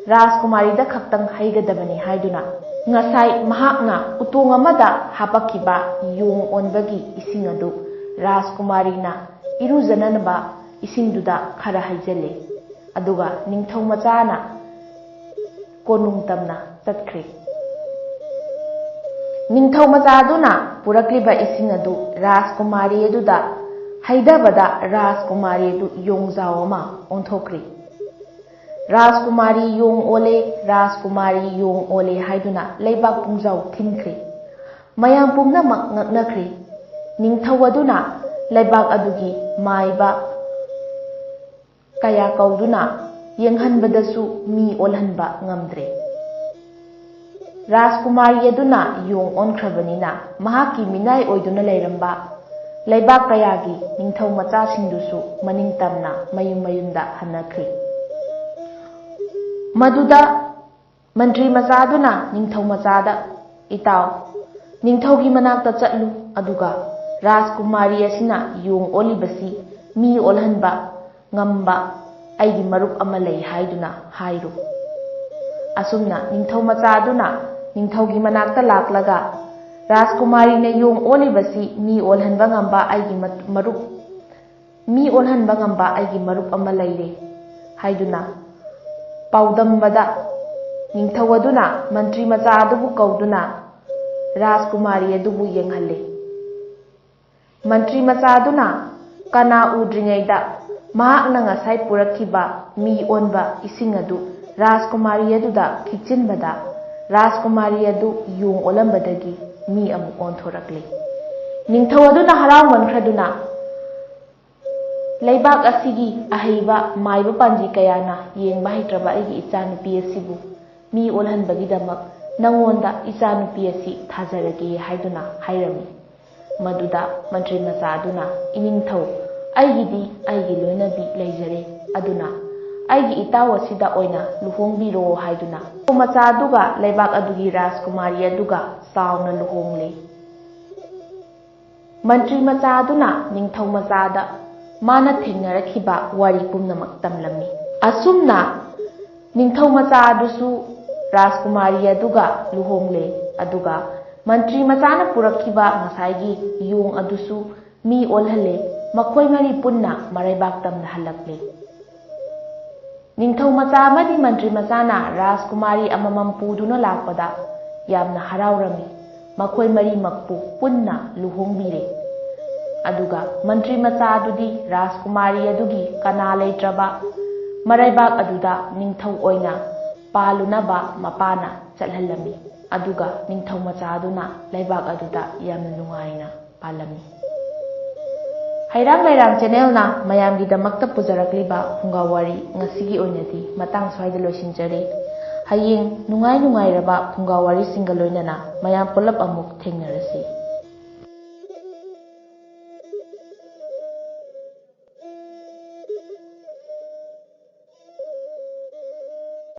ꯔꯥꯖꯀꯨꯃꯥꯔꯤꯗ ꯈꯛꯇꯪ ꯍꯩꯒꯗꯕꯅꯤ" ꯍꯥꯏꯗꯨꯅ ꯉꯁꯥꯏ ꯃꯍꯥꯛꯅ ꯎꯇꯣꯡ ꯑꯃꯗ ꯍꯥꯄꯛꯈꯤꯕ ꯌꯣꯡ ꯑꯣꯟꯕꯒꯤ ꯏꯁꯤꯡ ꯑꯗꯨ ꯔꯥꯖꯀꯨꯃꯥꯔꯤꯅ ꯏꯔꯨꯖꯅꯅꯕ ꯏꯁꯤꯡꯗꯨꯗ ꯈꯔ ꯍꯩꯖꯤꯜꯂꯦ꯫ ꯑꯗꯨꯒ ꯅꯤꯡꯊꯧ ꯃꯆꯥꯅ ꯀꯣꯅꯨꯡ ꯇꯝꯅ ꯆꯠꯈ꯭ꯔꯦ꯫ ꯅꯤꯡꯊꯧ ꯃꯆꯥ ꯑꯗꯨꯅ ꯄꯨꯔꯛꯂꯤꯕ ꯏꯁꯤꯡ ꯑꯗꯨ ꯔꯥꯖꯀꯨꯃꯥꯔꯤ ꯑꯗꯨꯗ ꯍꯩꯊꯕꯗ ꯔꯥꯖꯀꯨꯃꯥꯔꯤ ꯑꯗꯨ ꯌꯣꯡꯖꯥꯎ ꯑꯃ ꯑꯣꯟꯊꯣꯛꯈ꯭ꯔꯦ꯫ "ꯔꯥꯖꯀꯨꯃꯥꯔꯤ ꯌꯣꯡ ꯑꯣꯜꯂꯦ, ꯔꯥꯖꯀꯨꯃꯥꯔꯤ ꯌꯣꯡ ꯑꯣꯜꯂꯦ" ꯍꯥꯏꯗꯨꯅ ꯂꯩꯕꯥꯛ ꯄꯨꯝꯖꯥꯎ ꯊꯤꯟꯈ꯭ꯔꯦ꯫ ꯃꯌꯥꯝ ꯄꯨꯝꯅꯃꯛ ꯉꯛꯅꯈ꯭ꯔꯦ꯫ ꯅꯤꯡꯊꯧ ꯑꯗꯨꯅ ꯂꯩꯕꯥꯛ ꯑꯗꯨꯒꯤ ꯃꯥꯏꯕ ꯀꯌꯥ ꯀꯧꯗꯨꯅ ꯌꯦꯡꯍꯟꯕꯗꯁꯨ ꯃꯤ ꯑꯣꯜꯍꯟꯕ ꯉꯝꯗ꯭ꯔꯦ꯫ ꯔꯥꯖꯀꯨꯃꯥꯔꯤ ꯑꯗꯨꯅ ꯌꯣꯡ ꯑꯣꯟꯈ꯭ꯔꯕꯅꯤꯅ ꯃꯍꯥꯛꯀꯤ ꯃꯤꯅꯥꯏ ꯑꯣꯏꯗꯨꯅ ꯂꯩꯔꯝꯕ ꯂꯩꯕꯥꯛ ꯀꯌꯥꯒꯤ ꯅꯤꯡꯊꯧ ꯃꯆꯥꯁꯤꯡꯗꯨꯁꯨ ꯃꯅꯤꯡ ꯇꯝꯅ ꯃꯌꯨꯝ ꯃꯌꯨꯝꯗ ꯍꯟꯅꯈ꯭ꯔꯤ꯫ ꯃꯗꯨꯗ ꯃꯟꯇ꯭ꯔꯤ ꯃꯆꯥꯗꯨꯅ ꯅꯤꯡꯊꯧ ꯃꯆꯥꯗ, "ꯏꯇꯥꯎ, ꯅꯤꯡꯊꯧꯒꯤ ꯃꯅꯥꯛꯇ ꯆꯠꯂꯨ, ꯑꯗꯨꯒ ꯔꯥꯖꯀꯨꯃꯥꯔꯤ ꯑꯁꯤꯅ ꯌꯣꯡ ꯑꯣꯜꯂꯤꯕꯁꯤ ꯃꯤ ꯑꯣꯜꯍꯟꯕ ꯉꯝꯕ ꯑꯩꯒꯤ ꯃꯔꯨꯞ ꯑꯃ ꯂꯩ ꯍꯥꯏꯗꯨꯅ ꯍꯥꯏꯔꯨ"꯫ ꯑꯁꯨꯝꯅ ꯅꯤꯡꯊꯧ ꯃꯆꯥꯗꯨꯅ ꯅꯤꯡꯊꯧꯒꯤ ꯃꯅꯥꯛꯇ ꯂꯥꯛꯂꯒ, "ꯔꯥꯖꯀꯨꯃꯥꯔꯤꯅ ꯌꯣꯡ ꯑꯣꯜꯂꯤꯕꯁꯤ ꯃꯤ ꯑꯣꯜꯍꯟꯕ ꯉꯝꯕ ꯑꯩꯒꯤ ꯃ-, ꯃꯔꯨꯞ, ꯃꯤ ꯑꯣꯜꯍꯟꯕ ꯉꯝꯕ ꯑꯩꯒꯤ ꯃꯔꯨꯞ ꯑꯃ ꯂꯩꯔꯦ" ꯍꯥꯏꯗꯨꯅ ꯄꯥꯎꯗꯝꯕꯗ, ꯅꯤꯡꯊꯧ ꯑꯗꯨꯅ ꯃꯟꯇ꯭ꯔꯤ ꯃꯆꯥ ꯑꯗꯨꯕꯨ ꯀꯧꯗꯨꯅ ꯔꯥꯖꯀꯨꯃꯥꯔꯤ ꯑꯗꯨꯕꯨ ꯌꯦꯡꯍꯜꯂꯦ꯫ ꯃꯟꯇ꯭ꯔꯤ ꯃꯆꯥ ꯑꯗꯨꯅ ꯀꯅꯥ ꯎꯗ꯭ꯔꯤꯉꯩꯗ ꯃꯍꯥꯛꯅ ꯉꯁꯥꯏ ꯄꯨꯔꯛꯈꯤꯕ ꯃꯤ ꯑꯣꯟꯕ ꯏꯁꯤꯡ ꯑꯗꯨ ꯔꯥꯖꯀꯨꯃꯥꯔꯤ ꯑꯗꯨꯗ ꯈꯤꯛꯆꯤꯟꯕꯗ, ꯔꯥꯖꯀꯨꯃꯥꯔꯤ ꯑꯗꯨ ꯌꯣꯡ ꯑꯣꯜꯂꯝꯕꯗꯒꯤ ꯃꯤ ꯑꯃꯨꯛ ꯑꯣꯟꯊꯣꯔꯛꯂꯦ꯫ ꯅꯤꯡꯊꯧ ꯑꯗꯨꯅ ꯍꯔꯥꯎꯃꯟꯈ꯭ꯔꯗꯨꯅ ꯂꯩꯕꯥꯛ ꯑꯁꯤꯒꯤ ꯑꯍꯩꯕ ꯃꯥꯏꯕ ꯄꯥꯟꯖꯤ ꯀꯌꯥꯅ ꯌꯦꯡꯕ ꯍꯩꯇ꯭ꯔꯕ ꯑꯩꯒꯤ ꯏꯆꯥꯅꯨꯄꯤ ꯑꯁꯤꯕꯨ ꯃꯤ ꯑꯣꯜꯍꯟꯕꯒꯤꯗꯃꯛ ꯅꯪꯉꯣꯟꯗ ꯏꯆꯥꯅꯨꯄꯤ ꯑꯁꯤ ꯊꯥꯖꯔꯒꯦ" ꯍꯥꯏꯗꯨꯅ ꯍꯥꯏꯔꯝꯃꯤ꯫ ꯃꯗꯨꯗ ꯃꯟꯇ꯭ꯔꯤ ꯃꯆꯥ ꯑꯗꯨꯅ, "ꯏꯅꯤꯡꯊꯧ, ꯑꯩꯒꯤꯗꯤ ꯑꯩꯒꯤ ꯂꯣꯏꯅꯕꯤ ꯂꯩꯖꯔꯦ, ꯑꯗꯨꯅ ꯑꯩꯒꯤ ꯏꯇꯥꯎ ꯑꯁꯤꯗ ꯑꯣꯏꯅ ꯂꯨꯍꯣꯡꯕꯤꯔꯣ" ꯍꯥꯏꯗꯨꯅ ꯃꯆꯥ ꯑꯗꯨꯒ ꯂꯩꯕꯥꯛ ꯑꯗꯨꯒꯤ ꯔꯥꯖꯀꯨꯃꯥꯔꯤ ꯑꯗꯨꯒ ꯆꯥꯎꯅ ꯂꯨꯍꯣꯡꯂꯦ꯫ ꯃꯟꯇ꯭ꯔꯤ ꯃꯆꯥ ꯑꯗꯨꯅ ꯅꯤꯡꯊꯧ ꯃꯆꯥꯗ ꯃꯥꯅ ꯊꯦꯡꯅꯔꯛꯈꯤꯕ ꯋꯥꯔꯤ ꯄꯨꯝꯅꯃꯛ ꯇꯝꯂꯝꯃꯤ꯫ ꯑꯁꯨꯝꯅ ꯅꯤꯡꯊꯧ ꯃꯆꯥ ꯑꯗꯨꯁꯨ ꯔꯥꯖꯀꯨꯃꯥꯔꯤ ꯑꯗꯨꯒ ꯂꯨꯍꯣꯡꯂꯦ, ꯑꯗꯨꯒ ꯃꯟꯇ꯭ꯔꯤ ꯃꯆꯥꯅ ꯄꯨꯔꯛꯈꯤꯕ ꯉꯁꯥꯏꯒꯤ ꯌꯣꯡ ꯑꯗꯨꯁꯨ ꯃꯤ ꯑꯣꯜꯍꯜꯂꯦ꯫ ꯃꯈꯣꯏ ꯃꯔꯤ ꯄꯨꯟꯅ ꯃꯔꯩꯕꯥꯛ ꯇꯝꯅ ꯍꯜꯂꯛꯂꯦ꯫ ꯅꯤꯡꯊꯧ ꯃꯆꯥ ꯑꯃꯗꯤ ꯃꯟꯇ꯭ꯔꯤ ꯃꯆꯥꯅ ꯔꯥꯖꯀꯨꯃꯥꯔꯤ ꯑꯃꯃꯝ ꯄꯨꯗꯨꯅ ꯂꯥꯛꯄꯗ ꯌꯥꯝꯅ ꯍꯔꯥꯎꯔꯝꯃꯤ꯫ ꯃꯈꯣꯏ ꯃꯔꯤꯃꯛꯄꯨ ꯄꯨꯟꯅ ꯂꯨꯍꯣꯡꯕꯤꯔꯦ꯫ ꯑꯗꯨꯒ ꯃꯟꯇ꯭ꯔꯤ ꯃꯆꯥ ꯑꯗꯨꯗꯤ ꯔꯥꯖꯀꯨꯃꯥꯔꯤ ꯑꯗꯨꯒꯤ ꯀꯅꯥ ꯂꯩꯇ꯭ꯔꯕ ꯃꯔꯩꯕꯥꯛ ꯑꯗꯨꯗ ꯅꯤꯡꯊꯧ ꯑꯣꯏꯅ ꯄꯥꯜꯂꯨꯅꯕ ꯃꯄꯥꯅ ꯆꯠꯍꯜꯂꯝꯃꯤ꯫ ꯑꯗꯨꯒ ꯅꯤꯡꯊꯧ ꯃꯆꯥ ꯑꯗꯨꯅ ꯂꯩꯕꯥꯛ ꯑꯗꯨꯗ ꯌꯥꯝꯅ ꯅꯨꯡꯉꯥꯏꯅ ꯄꯥꯜꯂꯝꯃꯤ꯫ ꯍꯩꯔꯥꯡ ꯂꯩꯔꯥꯡ ꯆꯦꯅꯦꯜꯅ ꯃꯌꯥꯝꯒꯤꯗꯃꯛꯇ ꯄꯨꯖꯔꯛꯂꯤꯕ ꯐꯨꯡꯒꯥ ꯋꯥꯔꯤ ꯉꯁꯤꯒꯤ ꯑꯣꯏꯅꯗꯤ ꯃꯇꯥꯡ ꯁ꯭ꯋꯥꯏꯗ ꯂꯣꯏꯁꯤꯟꯖꯔꯦ꯫ ꯍꯌꯦꯡ ꯅꯨꯡꯉꯥꯏ ꯅꯨꯡꯉꯥꯏꯔꯕ ꯐꯨꯡꯒꯥ ꯋꯥꯔꯤꯁꯤꯡꯒ ꯂꯣꯏꯅꯅ ꯃꯌꯥꯝ ꯄꯨꯂꯞ ꯑꯃꯨꯛ ꯊꯦꯡꯅꯔꯁꯤ꯫